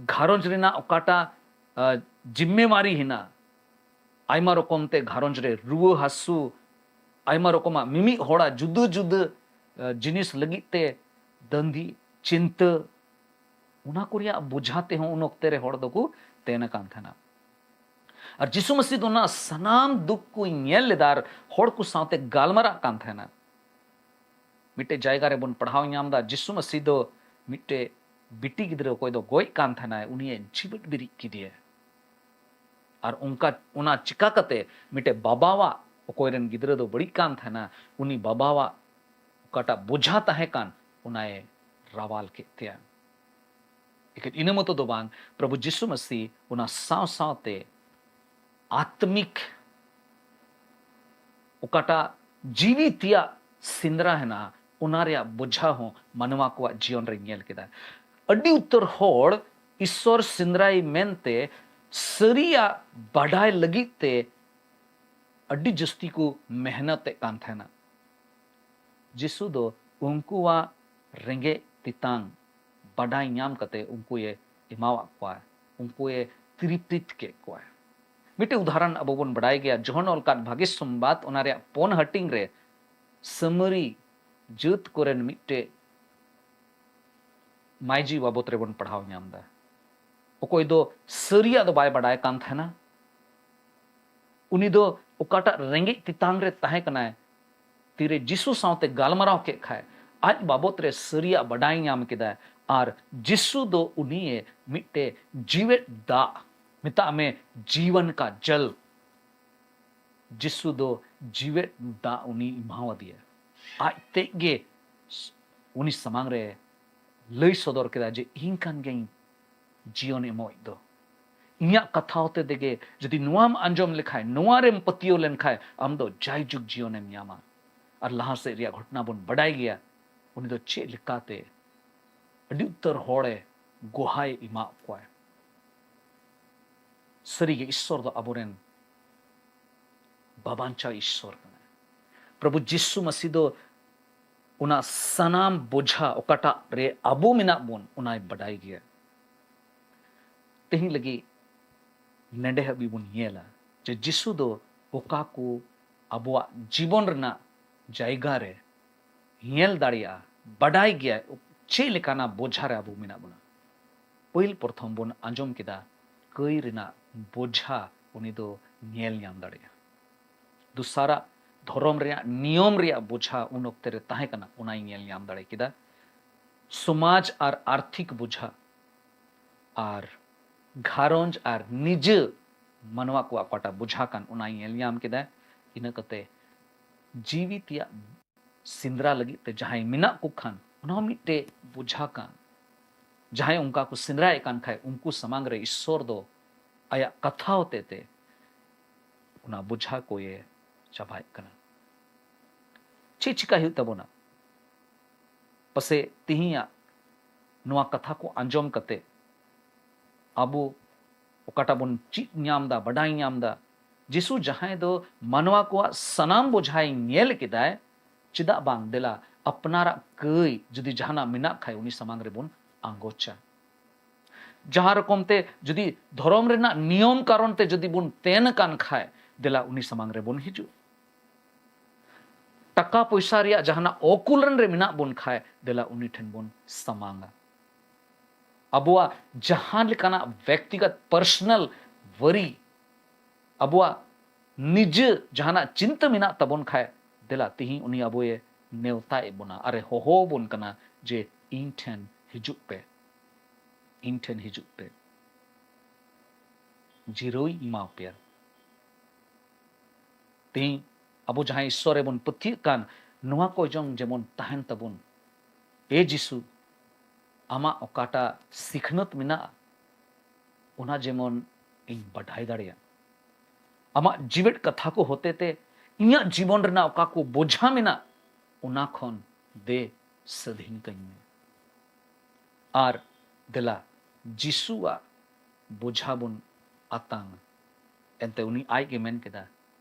ᱜᱷᱟᱨᱚᱸᱡᱽ ᱨᱮᱱᱟᱜ ᱚᱠᱟᱴᱟᱜ, ᱟ, ᱡᱤᱢᱢᱮᱣᱟᱨᱤ ᱦᱮᱱᱟᱜ, ᱟᱭᱢᱟ ᱨᱚᱠᱚᱢ ᱛᱮ ᱜᱷᱟᱨᱚᱸᱡᱽ ᱨᱮ ᱨᱩᱣᱟᱹ ᱦᱟᱹᱥᱩ, ᱟᱭᱢᱟ ᱨᱚᱠᱚᱢᱟᱜ ᱢᱤᱢᱤᱫ ᱦᱚᱲᱟᱜ ᱡᱩᱫᱟᱹ ᱡᱩᱫᱟᱹ, ᱟ, ᱡᱤᱱᱤᱥ ᱞᱟᱹᱜᱤᱫ ᱛᱮ ᱫᱟᱹᱱᱫᱤ, ᱪᱤᱱᱛᱟᱹ, ᱚᱱᱟ ᱠᱚ ᱨᱮᱭᱟᱜ ᱵᱳᱡᱷᱟ ᱛᱮᱦᱚᱸ ᱩᱱ ᱚᱠᱛᱮ ᱨᱮ ᱦᱚᱲ ᱫᱚᱠᱚ ᱛᱮᱱ ᱟᱠᱟᱱ ᱛᱟᱦᱮᱱᱟ᱾ ᱟᱨ ᱡᱤᱥᱩ ᱢᱟᱹᱥᱤ ᱫᱚ ᱚᱱᱟ ᱥᱟᱱᱟᱢ ᱫᱩᱠ ᱠᱚᱭ ᱧᱮᱞ ᱞᱮᱫᱟ ᱟᱨ ᱦᱚᱲ ᱠᱚ ᱥᱟᱶᱛᱮ ᱜᱟᱞᱢᱟᱨᱟᱜ ᱠᱟᱱ ᱛᱟᱦᱮᱱᱟ᱾ ᱢᱤᱫᱴᱮᱡ ᱡᱟᱭᱜᱟ ᱨᱮᱵᱚᱱ ᱯᱟᱲᱦᱟᱣ ᱧᱟᱢ ᱮᱫᱟ, ᱡᱤᱥᱩ ᱢᱟᱹᱥᱤ ᱫᱚ ᱢᱤᱫᱴᱮᱡ ᱵᱤᱴᱤ ᱜᱤᱫᱽᱨᱟᱹ ᱚᱠᱚᱭ ᱫᱚ ᱜᱚᱡ ᱠᱟᱱ ᱛᱟᱦᱮᱱᱟᱭ, ᱩᱱᱤᱭᱮ ᱡᱤᱣᱮᱫ ᱵᱮᱨᱮᱫ ᱠᱮᱫᱮᱭᱟ᱾ ᱟᱨ ᱚᱱᱠᱟ, ᱚᱱᱟ ᱪᱤᱠᱟ ᱠᱟᱛᱮ ᱢᱤᱫᱴᱮᱡ ᱵᱟᱵᱟᱣᱟᱜ, ᱚᱠᱚᱭ ᱨᱮᱱ ᱜᱤᱫᱽᱨᱟᱹ ᱫᱚ ᱵᱟᱹᱲᱤᱡ ᱠᱟᱱ ᱛᱟᱦᱮᱱᱟ, ᱩᱱᱤ ᱵᱟᱵᱟᱣᱟᱜ ᱚᱠᱟᱴᱟᱜ ᱵᱳᱡᱷᱟ ᱛᱟᱦᱮᱸ ᱠᱟᱱ, ᱚᱱᱟᱭ ᱨᱟᱣᱟᱞ ᱠᱮᱫ ᱛᱟᱭᱟ᱾ ᱮᱠᱮᱱ ᱤᱱᱟᱹ ᱢᱚᱛᱚ ᱫᱚ ᱵᱟᱝ, ᱯᱨᱚᱵᱷᱩ ᱡᱤᱥᱩ ᱢᱟᱹᱥᱤ ᱚᱱᱟ ᱥᱟᱶ ᱥᱟᱶᱛᱮ ᱟᱛᱢᱤᱠ ᱚᱠᱟᱴᱟᱜ ᱡᱤᱣᱤ ᱛᱮᱭᱟᱜ ᱥᱮᱸᱫᱽᱨᱟ ᱦᱮᱱᱟᱜᱼᱟ, ᱚᱱᱟ ᱨᱮᱭᱟᱜ ᱵᱳᱡᱷᱟ ᱦᱚᱸ ᱢᱟᱱᱣᱟ ᱠᱚᱣᱟᱜ ᱡᱤᱭᱚᱱ ᱨᱮ ᱧᱮᱞ ᱠᱮᱫᱟ᱾ ᱟᱹᱰᱤ ᱩᱛᱟᱹᱨ ᱦᱚᱲ ᱤᱥᱥᱚᱨ ᱥᱮᱸᱫᱽᱨᱟᱭ ᱢᱮᱱᱛᱮ ᱥᱟᱹᱨᱤᱭᱟᱜ ᱵᱟᱰᱟᱭ ᱞᱟᱹᱜᱤᱫ ᱛᱮ ᱟᱹᱰᱤ ᱡᱟᱹᱥᱛᱤ ᱠᱚ ᱢᱮᱦᱱᱚᱛᱮᱫ ᱠᱟᱱ ᱛᱟᱦᱮᱱᱟ᱾ ᱡᱤᱥᱩ ᱫᱚ ᱩᱱᱠᱩᱣᱟᱜ ᱨᱮᱸᱜᱮᱡ ᱛᱮᱛᱟᱝ ᱵᱟᱰᱟᱭ ᱧᱟᱢ ᱠᱟᱛᱮ ᱩᱱᱠᱩᱭᱮ ᱮᱢᱟᱣᱟᱫ ᱠᱚᱣᱟ, ᱩᱱᱠᱩᱭᱮ ᱛᱨᱤᱯᱤᱛ ᱠᱮᱫ ᱠᱚᱣᱟ᱾ ᱢᱤᱫᱴᱮᱡ ᱩᱫᱟᱦᱚᱨᱚᱱ ᱟᱵᱚ ᱵᱚᱱ ᱵᱟᱰᱟᱭ ᱜᱮᱭᱟ, ᱡᱚᱦᱚᱱ ᱚᱞ ᱠᱟᱫ ᱵᱷᱟᱜᱮ ᱥᱚᱢᱵᱟᱫ, ᱚᱱᱟ ᱨᱮᱭᱟᱜ ᱯᱳᱱ ᱦᱟᱹᱴᱤᱧ ᱨᱮ ᱥᱟᱢᱟᱨᱤ ᱡᱟᱹᱛ ᱠᱚᱨᱮᱱ ᱢᱤᱫᱴᱮᱡ ᱢᱟᱹᱭᱡᱤ ᱵᱟᱵᱚᱛ ᱨᱮᱵᱚᱱ ᱯᱟᱲᱦᱟᱣ ᱧᱟᱢ ᱮᱫᱟ᱾ ᱚᱠᱚᱭ ᱫᱚ ᱥᱟᱹᱨᱤᱭᱟᱜ ᱫᱚ ᱵᱟᱭ ᱵᱟᱰᱟᱭ ᱠᱟᱱ ᱛᱟᱦᱮᱱᱟ, ᱩᱱᱤ ᱫᱚ ᱚᱠᱟᱴᱟᱜ ᱨᱮᱸᱜᱮᱡ ᱛᱮᱛᱟᱝ ᱨᱮ ᱛᱟᱦᱮᱸ ᱠᱟᱱᱟᱭ, ᱛᱤᱨᱮ ᱡᱤᱥᱩ ᱥᱟᱶᱛᱮ ᱜᱟᱞᱢᱟᱨᱟᱣ ᱠᱮᱫ ᱠᱷᱟᱭ, ᱟᱡ ᱵᱟᱵᱚᱛ ᱨᱮ ᱥᱟᱹᱨᱤᱭᱟᱜ ᱵᱟᱰᱟᱭ ᱧᱟᱢ ᱠᱮᱫᱟᱭ᱾ ᱟᱨ ᱡᱤᱥᱩ ᱫᱚ ᱩᱱᱤᱭᱮ ᱢᱤᱫᱴᱮᱡ ᱡᱤᱣᱮᱫ ᱫᱟᱜ, ᱢᱮᱛᱟᱜ ᱢᱮ ᱡᱤᱣᱚᱱ ᱠᱟ ᱡᱚᱞ, ᱡᱤᱥᱩ ᱫᱚ ᱡᱤᱣᱮᱫ ᱫᱟᱜ ᱩᱱᱤ ᱮᱢᱟᱣᱟᱫᱮᱭᱟ᱾ ᱟᱡ ᱛᱮᱡ ᱜᱮ ᱩᱱᱤ ᱥᱟᱢᱟᱝ ᱨᱮ ᱞᱟᱹᱭ ᱥᱚᱫᱚᱨ ᱠᱮᱫᱟ ᱡᱮ, "ᱤᱧ ᱠᱟᱱ ᱜᱤᱭᱟᱹᱧ ᱡᱤᱭᱚᱱ ᱮᱢᱚᱜ ᱫᱚ᱾ ᱤᱧᱟᱹᱜ ᱠᱟᱛᱷᱟ ᱦᱚᱛᱮ ᱛᱮᱜᱮ ᱡᱩᱫᱤ ᱱᱚᱣᱟᱢ ᱟᱸᱡᱚᱢ ᱞᱮᱠᱷᱟᱡ, ᱱᱚᱣᱟ ᱨᱮᱢ ᱯᱟᱹᱛᱭᱟᱹᱣ ᱞᱮᱱᱠᱷᱟᱡ, ᱟᱢ ᱫᱚ ᱡᱟᱭᱡᱩᱜᱽ ᱡᱤᱭᱚᱱᱮᱢ ᱧᱟᱢᱟ᱾" ᱟᱨ ᱞᱟᱦᱟ ᱥᱮᱫ ᱨᱮᱭᱟᱜ ᱜᱷᱚᱴᱚᱱᱟ ᱵᱚᱱ ᱵᱟᱰᱟᱭ ᱜᱮᱭᱟ, ᱩᱱᱤ ᱫᱚ ᱪᱮᱫ ᱞᱮᱠᱟᱛᱮ ᱟᱹᱰᱤ ᱩᱛᱟᱹᱨ ᱦᱚᱲᱮ ᱜᱚᱦᱟᱭ ᱮᱢᱟᱜ ᱠᱚᱣᱟ᱾ ᱥᱟᱹᱨᱤᱜᱮ ᱤᱥᱥᱚᱨ ᱫᱚ ᱟᱵᱚᱨᱮᱱ ᱵᱟᱵᱟᱧᱪᱟᱣ ᱤᱥᱥᱚᱨ ᱠᱟᱱᱟᱭ᱾ ᱯᱨᱚᱵᱷᱩ ᱡᱤᱥᱩ ᱢᱟᱥᱤ ᱫᱚ ᱚᱱᱟ ᱥᱟᱱᱟᱢ ᱵᱚᱡᱷᱟ ᱚᱠᱟᱴᱟᱜ ᱨᱮ ᱟᱵᱚ ᱢᱮᱱᱟᱜ ᱵᱚᱱ, ᱚᱱᱟᱭ ᱵᱟᱰᱟᱭ ᱜᱮᱭᱟ᱾ ᱛᱮᱦᱮᱧ ᱞᱟᱹᱜᱤᱫ ᱱᱮᱰᱮ ᱦᱟᱹᱵᱤᱡ ᱵᱚᱱ ᱧᱮᱞᱟ ᱡᱮ ᱡᱤᱥᱩ ᱫᱚ ᱚᱠᱟ ᱠᱚ ᱟᱵᱚᱣᱟᱜ ᱡᱤᱵᱚᱱ ᱨᱮᱱᱟᱜ ᱡᱟᱭᱜᱟ ᱨᱮ ᱧᱮᱞ ᱫᱟᱲᱮᱭᱟᱜᱼᱟ, ᱵᱟᱰᱟᱭ ᱜᱮᱭᱟ ᱪᱮᱫ ᱞᱮᱠᱟᱱᱟᱜ ᱵᱚᱡᱷᱟ ᱨᱮ ᱟᱵᱚ ᱢᱮᱱᱟᱜ ᱵᱚᱱᱟ᱾ ᱯᱟᱹᱦᱤᱞ ᱯᱨᱚᱛᱷᱚᱢ ᱵᱚᱱ ᱟᱸᱡᱚᱢ ᱠᱮᱫᱟ ᱠᱟᱹᱭ ᱨᱮᱱᱟᱜ ᱵᱚᱡᱷᱟ ᱩᱱᱤ ᱫᱚ ᱧᱮᱞ ᱧᱟᱢ ᱫᱟᱲᱮᱭᱟᱜᱼᱟ᱾ ᱫᱚᱥᱟᱨᱟᱜ ᱫᱷᱚᱨᱚᱢ ᱨᱮᱭᱟᱜ ᱱᱤᱭᱚᱢ ᱨᱮᱭᱟᱜ ᱵᱚᱡᱷᱟ ᱩᱱ ᱚᱠᱛᱮ ᱨᱮ ᱛᱟᱦᱮᱸ ᱠᱟᱱᱟ, ᱚᱱᱟᱭ ᱧᱮᱞ ᱧᱟᱢ ᱫᱟᱲᱮ ᱠᱮᱫᱟ᱾ ᱥᱚᱢᱟᱡᱽ ᱟᱨ ᱟᱨᱛᱷᱤᱠ ᱵᱚᱡᱷᱟ ᱟᱨ ᱜᱷᱟᱨᱚᱸᱡᱽ ᱟᱨ ᱱᱤᱡᱮ ᱢᱟᱱᱣᱟ ᱠᱚᱣᱟᱜ ᱚᱠᱟᱴᱟᱜ ᱵᱚᱡᱷᱟ ᱠᱟᱱ, ᱚᱱᱟᱭ ᱧᱮᱞ ᱧᱟᱢ ᱠᱮᱫᱟ᱾ ᱤᱱᱟᱹ ᱠᱟᱛᱮ ᱡᱤᱣᱤ ᱛᱮᱭᱟᱜ ᱥᱮᱸᱫᱽᱨᱟ ᱞᱟᱹᱜᱤᱫ ᱛᱮ ᱡᱟᱦᱟᱸᱭ ᱢᱮᱱᱟᱜ ᱠᱚ ᱠᱷᱟᱱ, ᱚᱱᱟ ᱦᱚᱸ ᱢᱤᱫᱴᱮᱡ ᱵᱚᱡᱷᱟ ᱠᱟᱱ᱾ ᱡᱟᱦᱟᱸᱭ ᱚᱱᱠᱟ ᱠᱚ ᱥᱮᱸᱫᱽᱨᱟᱭᱮᱫ ᱠᱟᱱ ᱠᱷᱟᱡ, ᱩᱱᱠᱩ ᱥᱟᱢᱟᱝ ᱨᱮ ᱤᱥᱥᱚᱨ ᱫᱚ ᱟᱭᱟᱜ ᱠᱟᱛᱷᱟ ᱦᱚᱛᱮ ᱛᱮ ᱚᱱᱟ ᱵᱚᱡᱷᱟ ᱠᱚᱭᱮ ᱪᱟᱵᱟᱭᱮᱫ ᱠᱟᱱᱟ᱾ ᱪᱮᱫ ᱪᱤᱠᱟᱭ ᱦᱩᱭᱩᱜ ᱛᱟᱵᱚᱱᱟ? ᱯᱟᱥᱮ ᱛᱤᱦᱤᱧᱟᱜ ᱱᱚᱣᱟ ᱠᱟᱛᱷᱟ ᱠᱚ ᱟᱸᱡᱚᱢ ᱠᱟᱛᱮ ᱟᱵᱚ ᱚᱠᱟᱴᱟᱜ ᱵᱚᱱ ᱪᱮᱫ ᱧᱟᱢ ᱫᱟ, ᱵᱟᱰᱟᱭ ᱧᱟᱢ ᱫᱟ, ᱡᱤᱥᱩ ᱡᱟᱦᱟᱸᱭ ᱫᱚ ᱢᱟᱱᱣᱟ ᱠᱚᱣᱟᱜ ᱥᱟᱱᱟᱢ ᱵᱚᱡᱷᱟᱭ ᱧᱮᱞ ᱠᱮᱫᱟᱭ, ᱪᱮᱫᱟᱜ ᱵᱟᱝ ᱫᱮᱞᱟ ᱟᱯᱱᱟᱨᱟᱜ ᱠᱟᱹᱭ ᱡᱩᱫᱤ ᱡᱟᱦᱟᱱᱟᱜ ᱢᱮᱱᱟᱜ ᱠᱷᱟᱡ ᱩᱱᱤ ᱥᱟᱢᱟᱝ ᱨᱮᱵᱚᱱ ᱟᱸᱜᱚᱪᱟ᱾ ᱡᱟᱦᱟᱸ ᱨᱚᱠᱚᱢ ᱛᱮ ᱡᱩᱫᱤ ᱫᱷᱚᱨᱚᱢ ᱨᱮᱱᱟᱜ ᱱᱤᱭᱚᱢ ᱠᱟᱨᱚᱱ ᱛᱮ ᱡᱩᱫᱤ ᱵᱚᱱ ᱛᱮᱱ ᱟᱠᱟᱱ ᱠᱷᱟᱡ, ᱫᱮᱞᱟ ᱩᱱᱤ ᱥᱟᱢᱟᱝ ᱨᱮᱵᱚᱱ ᱦᱤᱡᱩᱜ᱾ ᱴᱟᱠᱟ ᱯᱚᱭᱥᱟ ᱨᱮᱭᱟᱜ ᱡᱟᱦᱟᱱᱟᱜ ᱚᱠᱩᱞᱟᱹᱱ ᱨᱮ ᱢᱮᱱᱟᱜ ᱵᱚᱱ ᱠᱷᱟᱡ, ᱫᱮᱞᱟ ᱩᱱᱤ ᱴᱷᱮᱱ ᱵᱚᱱ ᱥᱟᱢᱟᱝᱟ᱾ ᱟᱵᱚᱣᱟᱜ ᱡᱟᱦᱟᱸ ᱞᱮᱠᱟᱱᱟᱜ ᱵᱮᱠᱛᱤᱜᱚᱛ personal worry, ᱟᱵᱚᱣᱟᱜ ᱱᱤᱡᱮ ᱡᱟᱦᱟᱱᱟᱜ ᱪᱤᱱᱛᱟᱹ ᱢᱮᱱᱟᱜ ᱛᱟᱵᱚᱱ ᱠᱷᱟᱡ, ᱫᱮᱞᱟ, ᱛᱤᱦᱤᱧ ᱩᱱᱤ ᱟᱵᱚᱭᱮ ᱱᱮᱣᱛᱟᱭᱮᱫ ᱵᱚᱱᱟ ᱟᱨᱮ ᱦᱚᱦᱚ ᱟᱵᱚᱱ ᱠᱟᱱᱟ ᱡᱮ, "ᱤᱧ ᱴᱷᱮᱱ ᱦᱤᱡᱩᱜ ᱯᱮ, ᱤᱧ ᱴᱷᱮᱱ ᱦᱤᱡᱩᱜ ᱯᱮ, ᱡᱤᱨᱟᱹᱣ ᱤᱧ ᱮᱢᱟ ᱯᱮᱭᱟ᱾" ᱛᱤᱦᱤᱧ ᱟᱵᱚ ᱡᱟᱦᱟᱸᱭ ᱤᱥᱥᱚᱨ ᱨᱮᱵᱚᱱ ᱯᱟᱹᱛᱭᱟᱹᱜ ᱠᱟᱱ, ᱱᱚᱣᱟ ᱠᱚ ᱡᱚᱝ ᱡᱮᱢᱚᱱ ᱛᱟᱦᱮᱱ ᱛᱟᱵᱚᱱ᱾ ᱮ ᱡᱤᱥᱩ, ᱟᱢᱟᱜ ᱚᱠᱟᱴᱟᱜ ᱥᱤᱠᱷᱱᱟᱹᱛ ᱢᱮᱱᱟᱜᱼᱟ, ᱚᱱᱟ ᱡᱮᱢᱚᱱ ᱤᱧ ᱵᱟᱰᱟᱭ ᱫᱟᱲᱮᱭᱟᱜ᱾ ᱟᱢᱟᱜ ᱡᱤᱣᱮᱫ ᱠᱟᱛᱷᱟ ᱠᱚ ᱦᱚᱛᱮᱛᱮ ᱤᱧᱟᱹᱜ ᱡᱤᱵᱚᱱ ᱨᱮᱱᱟᱜ ᱚᱠᱟ ᱠᱚ ᱵᱚᱡᱷᱟ ᱢᱮᱱᱟᱜ, ᱚᱱᱟ ᱠᱷᱚᱱ ᱫᱮ ᱥᱟᱹᱫᱷᱤᱱ ᱠᱟᱹᱧ ᱢᱮ᱾ ᱟᱨ ᱫᱮᱞᱟ, ᱡᱤᱥᱩᱣᱟᱜ ᱵᱚᱡᱷᱟ ᱵᱚᱱ ᱟᱛᱟᱝᱟ᱾ ᱮᱱᱛᱮ ᱩᱱᱤ ᱟᱡ ᱜᱮ ᱢᱮᱱ ᱠᱮᱫᱟ,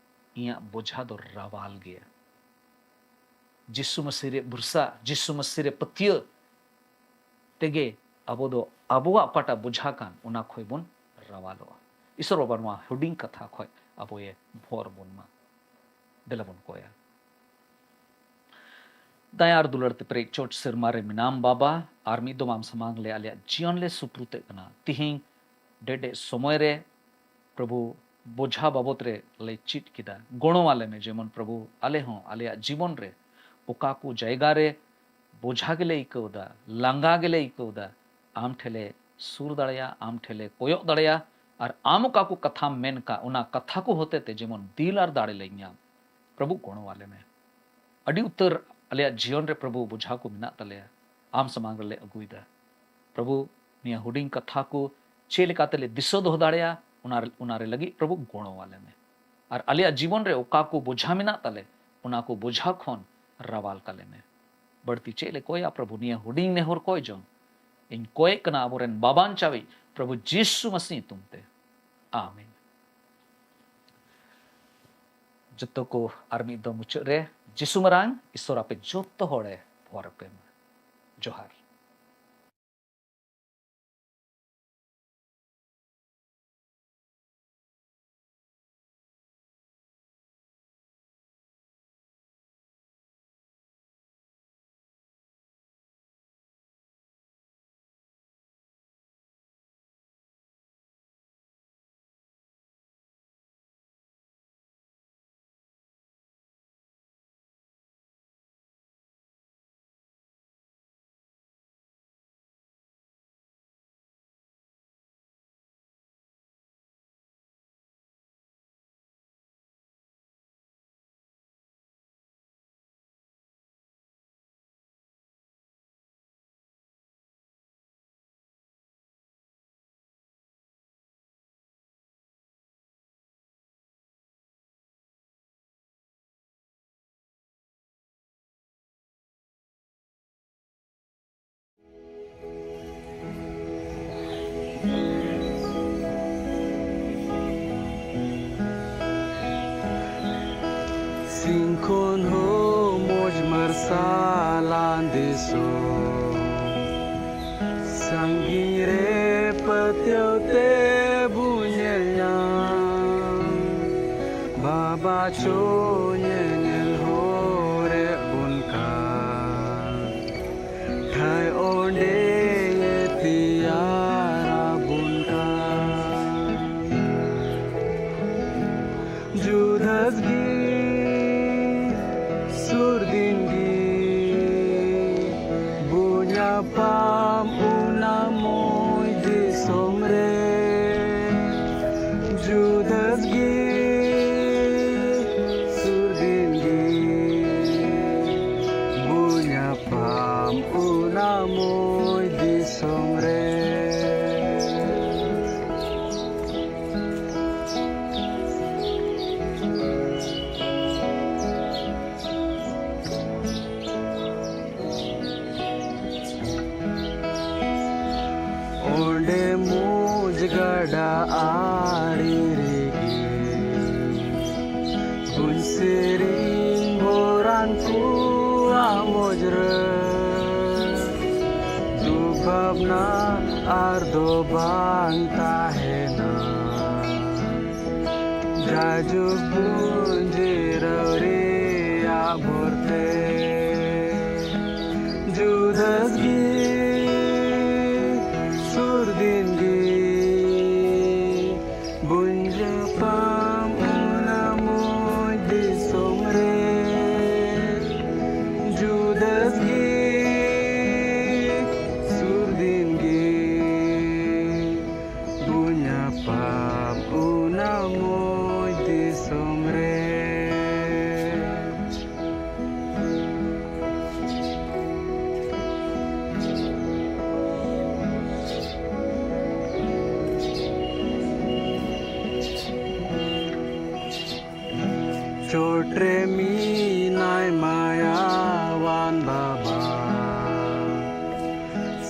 "ᱤᱧᱟᱹᱜ ᱵᱚᱡᱷᱟ ᱫᱚ ᱨᱟᱣᱟᱞ ᱜᱮᱭᱟ᱾" ᱡᱤᱥᱩ ᱢᱟᱹᱥᱤ ᱨᱮ ᱵᱷᱚᱨᱥᱟ, ᱡᱤᱥᱩ ᱢᱟᱹᱥᱤ ᱨᱮ ᱯᱟᱹᱛᱭᱟᱹᱣ ᱛᱮᱜᱮ ᱟᱵᱚ ᱫᱚ ᱟᱵᱚᱣᱟᱜ ᱚᱠᱟᱴᱟᱜ ᱵᱚᱡᱷᱟ ᱠᱟᱱ, ᱚᱱᱟ ᱠᱷᱚᱡ ᱵᱚᱱ ᱨᱟᱣᱟᱞᱚᱜᱼᱟ᱾ ᱤᱥᱚᱨ ᱵᱟᱵᱟ ᱱᱚᱣᱟ ᱦᱩᱰᱤᱧ ᱠᱟᱛᱷᱟ ᱠᱷᱚᱡ ᱟᱵᱚᱭᱮ ᱵᱷᱚᱨ ᱵᱚᱱ ᱢᱟ᱾ ᱫᱮᱞᱟ ᱵᱚᱱ ᱠᱚᱭᱟ᱾ ᱫᱟᱭᱟ ᱟᱨ ᱫᱩᱞᱟᱹᱲ ᱛᱮ ᱯᱮᱨᱮᱡ ᱪᱚᱴ ᱥᱮᱨᱢᱟ ᱨᱮ ᱢᱮᱱᱟᱢ ᱵᱟᱵᱟ, ᱟᱨ ᱢᱤᱫ ᱫᱚᱢ ᱟᱢ ᱥᱟᱢᱟᱝ ᱞᱮ ᱟᱞᱮᱭᱟᱜ ᱡᱤᱭᱚᱱ ᱞᱮ ᱥᱩᱯᱨᱩᱛᱮᱫ ᱠᱟᱱᱟ᱾ ᱛᱤᱦᱤᱧ ᱰᱮᱰᱮᱡ ᱥᱚᱢᱚᱭ ᱨᱮ ᱯᱨᱚᱵᱷᱩ ᱵᱚᱡᱷᱟ ᱵᱟᱵᱚᱛ ᱨᱮ ᱞᱮ ᱪᱮᱫ ᱠᱮᱫᱟ᱾ ᱜᱚᱲᱚ ᱟᱞᱮ ᱢᱮ, ᱡᱮᱢᱚᱱ ᱯᱨᱚᱵᱷᱩ ᱟᱞᱮ ᱦᱚᱸ ᱟᱞᱮᱭᱟᱜ ᱡᱤᱵᱚᱱ ᱨᱮ ᱚᱠᱟ ᱠᱚ ᱡᱟᱭᱜᱟ ᱨᱮ ᱵᱚᱡᱷᱟ ᱜᱮᱞᱮ ᱟᱹᱭᱠᱟᱹᱣ ᱮᱫᱟ, ᱞᱟᱸᱜᱟ ᱜᱮᱞᱮ ᱟᱹᱭᱠᱟᱹᱣ ᱮᱫᱟ, ᱟᱢ ᱴᱷᱮᱱ ᱞᱮ ᱥᱩᱨ ᱫᱟᱲᱮᱭᱟᱜ, ᱟᱢ ᱴᱷᱮᱱ ᱞᱮ ᱠᱚᱭᱚᱜ ᱫᱟᱲᱮᱭᱟᱜ, ᱟᱨ ᱟᱢ ᱚᱠᱟ ᱠᱚ ᱠᱟᱛᱷᱟᱢ ᱢᱮᱱ ᱠᱟᱜ, ᱚᱱᱟ ᱠᱟᱛᱷᱟ ᱠᱚ ᱦᱚᱛᱮ ᱛᱮ ᱡᱮᱢᱚᱱ ᱫᱤᱞ ᱟᱨ ᱫᱟᱲᱮ ᱞᱮ ᱧᱟᱢ᱾ ᱯᱨᱚᱵᱷᱩ ᱜᱚᱲᱚ ᱟᱞᱮ ᱢᱮ᱾ ᱟᱹᱰᱤ ᱩᱛᱟᱹᱨ ᱟᱞᱮᱭᱟᱜ ᱡᱤᱭᱚᱱ ᱨᱮ ᱯᱨᱚᱵᱷᱩ ᱵᱚᱡᱷᱟ ᱠᱚ ᱢᱮᱱᱟᱜ ᱛᱟᱞᱮᱭᱟ, ᱟᱢ ᱥᱟᱢᱟᱝ ᱨᱮᱞᱮ ᱟᱹᱜᱩᱭᱮᱫᱟ᱾ ᱯᱨᱚᱵᱷᱩ, ᱱᱤᱭᱟᱹ ᱦᱩᱰᱤᱧ ᱠᱟᱛᱷᱟ ᱠᱚ ᱪᱮᱫ ᱞᱮᱠᱟ ᱛᱮᱞᱮ ᱫᱤᱥᱟᱹ ᱫᱚᱦᱚ ᱫᱟᱲᱮᱭᱟᱜᱼᱟ, ᱚᱱᱟ, ᱚᱱᱟ ᱨᱮ ᱞᱟᱹᱜᱤᱫ ᱯᱨᱚᱵᱷᱩ ᱜᱚᱲᱚ ᱟᱞᱮ ᱢᱮ᱾ ᱟᱨ ᱟᱞᱮᱭᱟᱜ ᱡᱤᱵᱚᱱ ᱨᱮ ᱚᱠᱟ ᱠᱚ ᱵᱚᱡᱷᱟ ᱢᱮᱱᱟᱜ ᱛᱟᱞᱮ, ᱚᱱᱟ ᱠᱚ ᱵᱚᱡᱷᱟ ᱠᱷᱚᱱ ᱨᱟᱣᱟᱞ ᱠᱟᱞᱮ ᱢᱮ᱾ ᱵᱟᱹᱲᱛᱤ ᱪᱮᱫ ᱞᱮ ᱠᱚᱭᱟ ᱯᱨᱚᱵᱷᱩ, ᱱᱤᱭᱟᱹ ᱦᱩᱰᱤᱧ ᱱᱮᱦᱚᱨ ᱠᱚᱭ ᱡᱚᱝ ᱤᱧ ᱠᱚᱭᱮᱜ ᱠᱟᱱᱟ ᱟᱵᱚᱨᱮᱱ ᱵᱟᱵᱟᱧᱪᱟᱣᱤᱡ ᱯᱨᱚᱵᱷᱩ ᱡᱤᱥᱩ ᱢᱟᱥᱤ ᱧᱩᱛᱩᱢ ᱛᱮ, ᱟᱢᱮᱱ᱾ ᱡᱚᱛᱚ ᱠᱚ ᱟᱨ ᱢᱤᱫ ᱫᱚᱢ ᱢᱩᱪᱟᱹᱫ ᱨᱮ, ᱡᱤᱥᱩ ᱢᱟᱨᱟᱝ ᱤᱥᱚᱨ ᱟᱯᱮ ᱡᱚᱛᱚ ᱦᱚᱲᱮ ᱵᱷᱚᱨ ᱟᱯᱮ ᱢᱟ᱾ ᱡᱚᱦᱟᱨ᱾ ᱥᱟᱺᱜᱤᱧ ᱨᱮ ᱯᱟᱹᱛᱭᱟᱹᱣ ᱛᱮ ᱵᱚ ᱧᱮᱞ ᱧᱟᱢ, ᱵᱟᱵᱟ ᱪᱚ ᱧᱮᱧᱮᱞ ᱦᱚᱨᱮ ᱵᱚᱱ ᱠᱟᱱ, ᱴᱷᱟᱹᱭ ᱚᱸᱰᱮ ᱛᱮᱭᱟᱨ ᱟᱵᱚᱱ ᱠᱟᱱ᱾ ᱡᱩᱫᱟᱹᱥ ᱜᱮ ᱥᱩᱨ ᱫᱤᱱ ᱜᱮ ᱵᱚ ᱧᱟᱯᱟᱢ ᱚᱱᱟ ᱢᱚᱡᱽ ᱫᱤᱥᱚᱢ ᱨᱮ᱾ ᱡᱩᱫᱟᱹᱥ ᱜᱮ ᱥᱩᱨ ᱫᱤᱱ ᱜᱮ ᱵᱚ ᱧᱟᱯᱟᱢ ᱚᱱᱟ ᱢᱚᱡᱽ ᱫᱤᱥᱚᱢ ᱨᱮ᱾ ᱚᱸᱰᱮ ᱢᱚᱡᱽ ᱜᱟᱰᱟ ᱟᱲᱮ ᱨᱮᱜᱮ ᱵᱚᱱ ᱥᱮᱨᱮᱧ ᱵᱚᱨᱟᱱ ᱠᱚᱣᱟ ᱢᱚᱡᱽ ᱨᱮ᱾ ᱫᱩᱠ ᱵᱷᱟᱵᱽᱱᱟ ᱟᱨ ᱫᱚ ᱵᱟᱝ ᱛᱟᱦᱮᱱᱟ᱾ ᱡᱟᱭᱡᱩᱜᱽ ᱵᱚᱱ ᱡᱤᱨᱟᱹᱣ ᱨᱮᱭᱟᱜ ᱵᱷᱚᱨᱛᱮ, ᱡᱩᱫᱟᱹᱥ ᱜᱮ ᱥᱩᱨ ᱫᱤᱱ ᱜᱮ ᱵᱚᱱ ᱧᱟᱯᱟᱢ ᱚᱱᱟ ᱢᱚᱡᱽ ᱫᱤᱥᱚᱢ ᱨᱮ᱾ ᱡᱩᱫᱟᱹᱥ ᱜᱮ ᱥᱩᱨ ᱫᱤᱱ ᱜᱮ ᱵᱚ ᱧᱟᱯᱟᱢ ᱚᱱᱟ ᱢᱚᱡᱽ ᱫᱤᱥᱚᱢ ᱨᱮ᱾ ᱪᱚᱴ ᱨᱮ ᱢᱮᱱᱟᱭ ᱢᱟᱭᱟᱣᱟᱱ ᱵᱟᱵᱟ,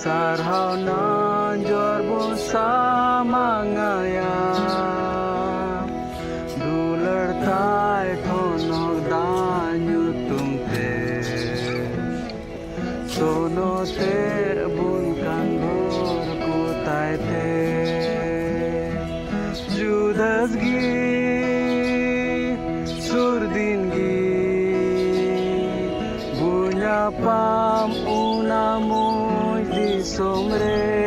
ᱥᱟᱨᱦᱟᱣ ᱱᱟᱡᱚᱨ ᱵᱚᱱ ᱥᱟᱢᱟᱝ ᱟᱭᱟ᱾ ᱫᱩᱞᱟᱹᱲ ᱛᱟᱭ ᱴᱷᱚᱱᱚᱠ ᱫᱟᱜ ᱧᱩᱛᱩᱢ ᱛᱮ, ᱛᱚ ᱱᱚᱛᱮ ᱵᱚᱱ ᱠᱟᱱ ᱵᱷᱳᱨ ᱠᱚ ᱛᱟᱭ ᱛᱮ᱾ ᱡᱩᱫᱟᱹᱥ ᱜᱮ ᱥᱩᱨ ᱫᱤᱱ ᱜᱮ ᱵᱚ ᱧᱟᱯᱟᱢ ᱚᱱᱟ ᱢᱚᱡᱽ ᱫᱤᱥᱚᱢ ᱨᱮ᱾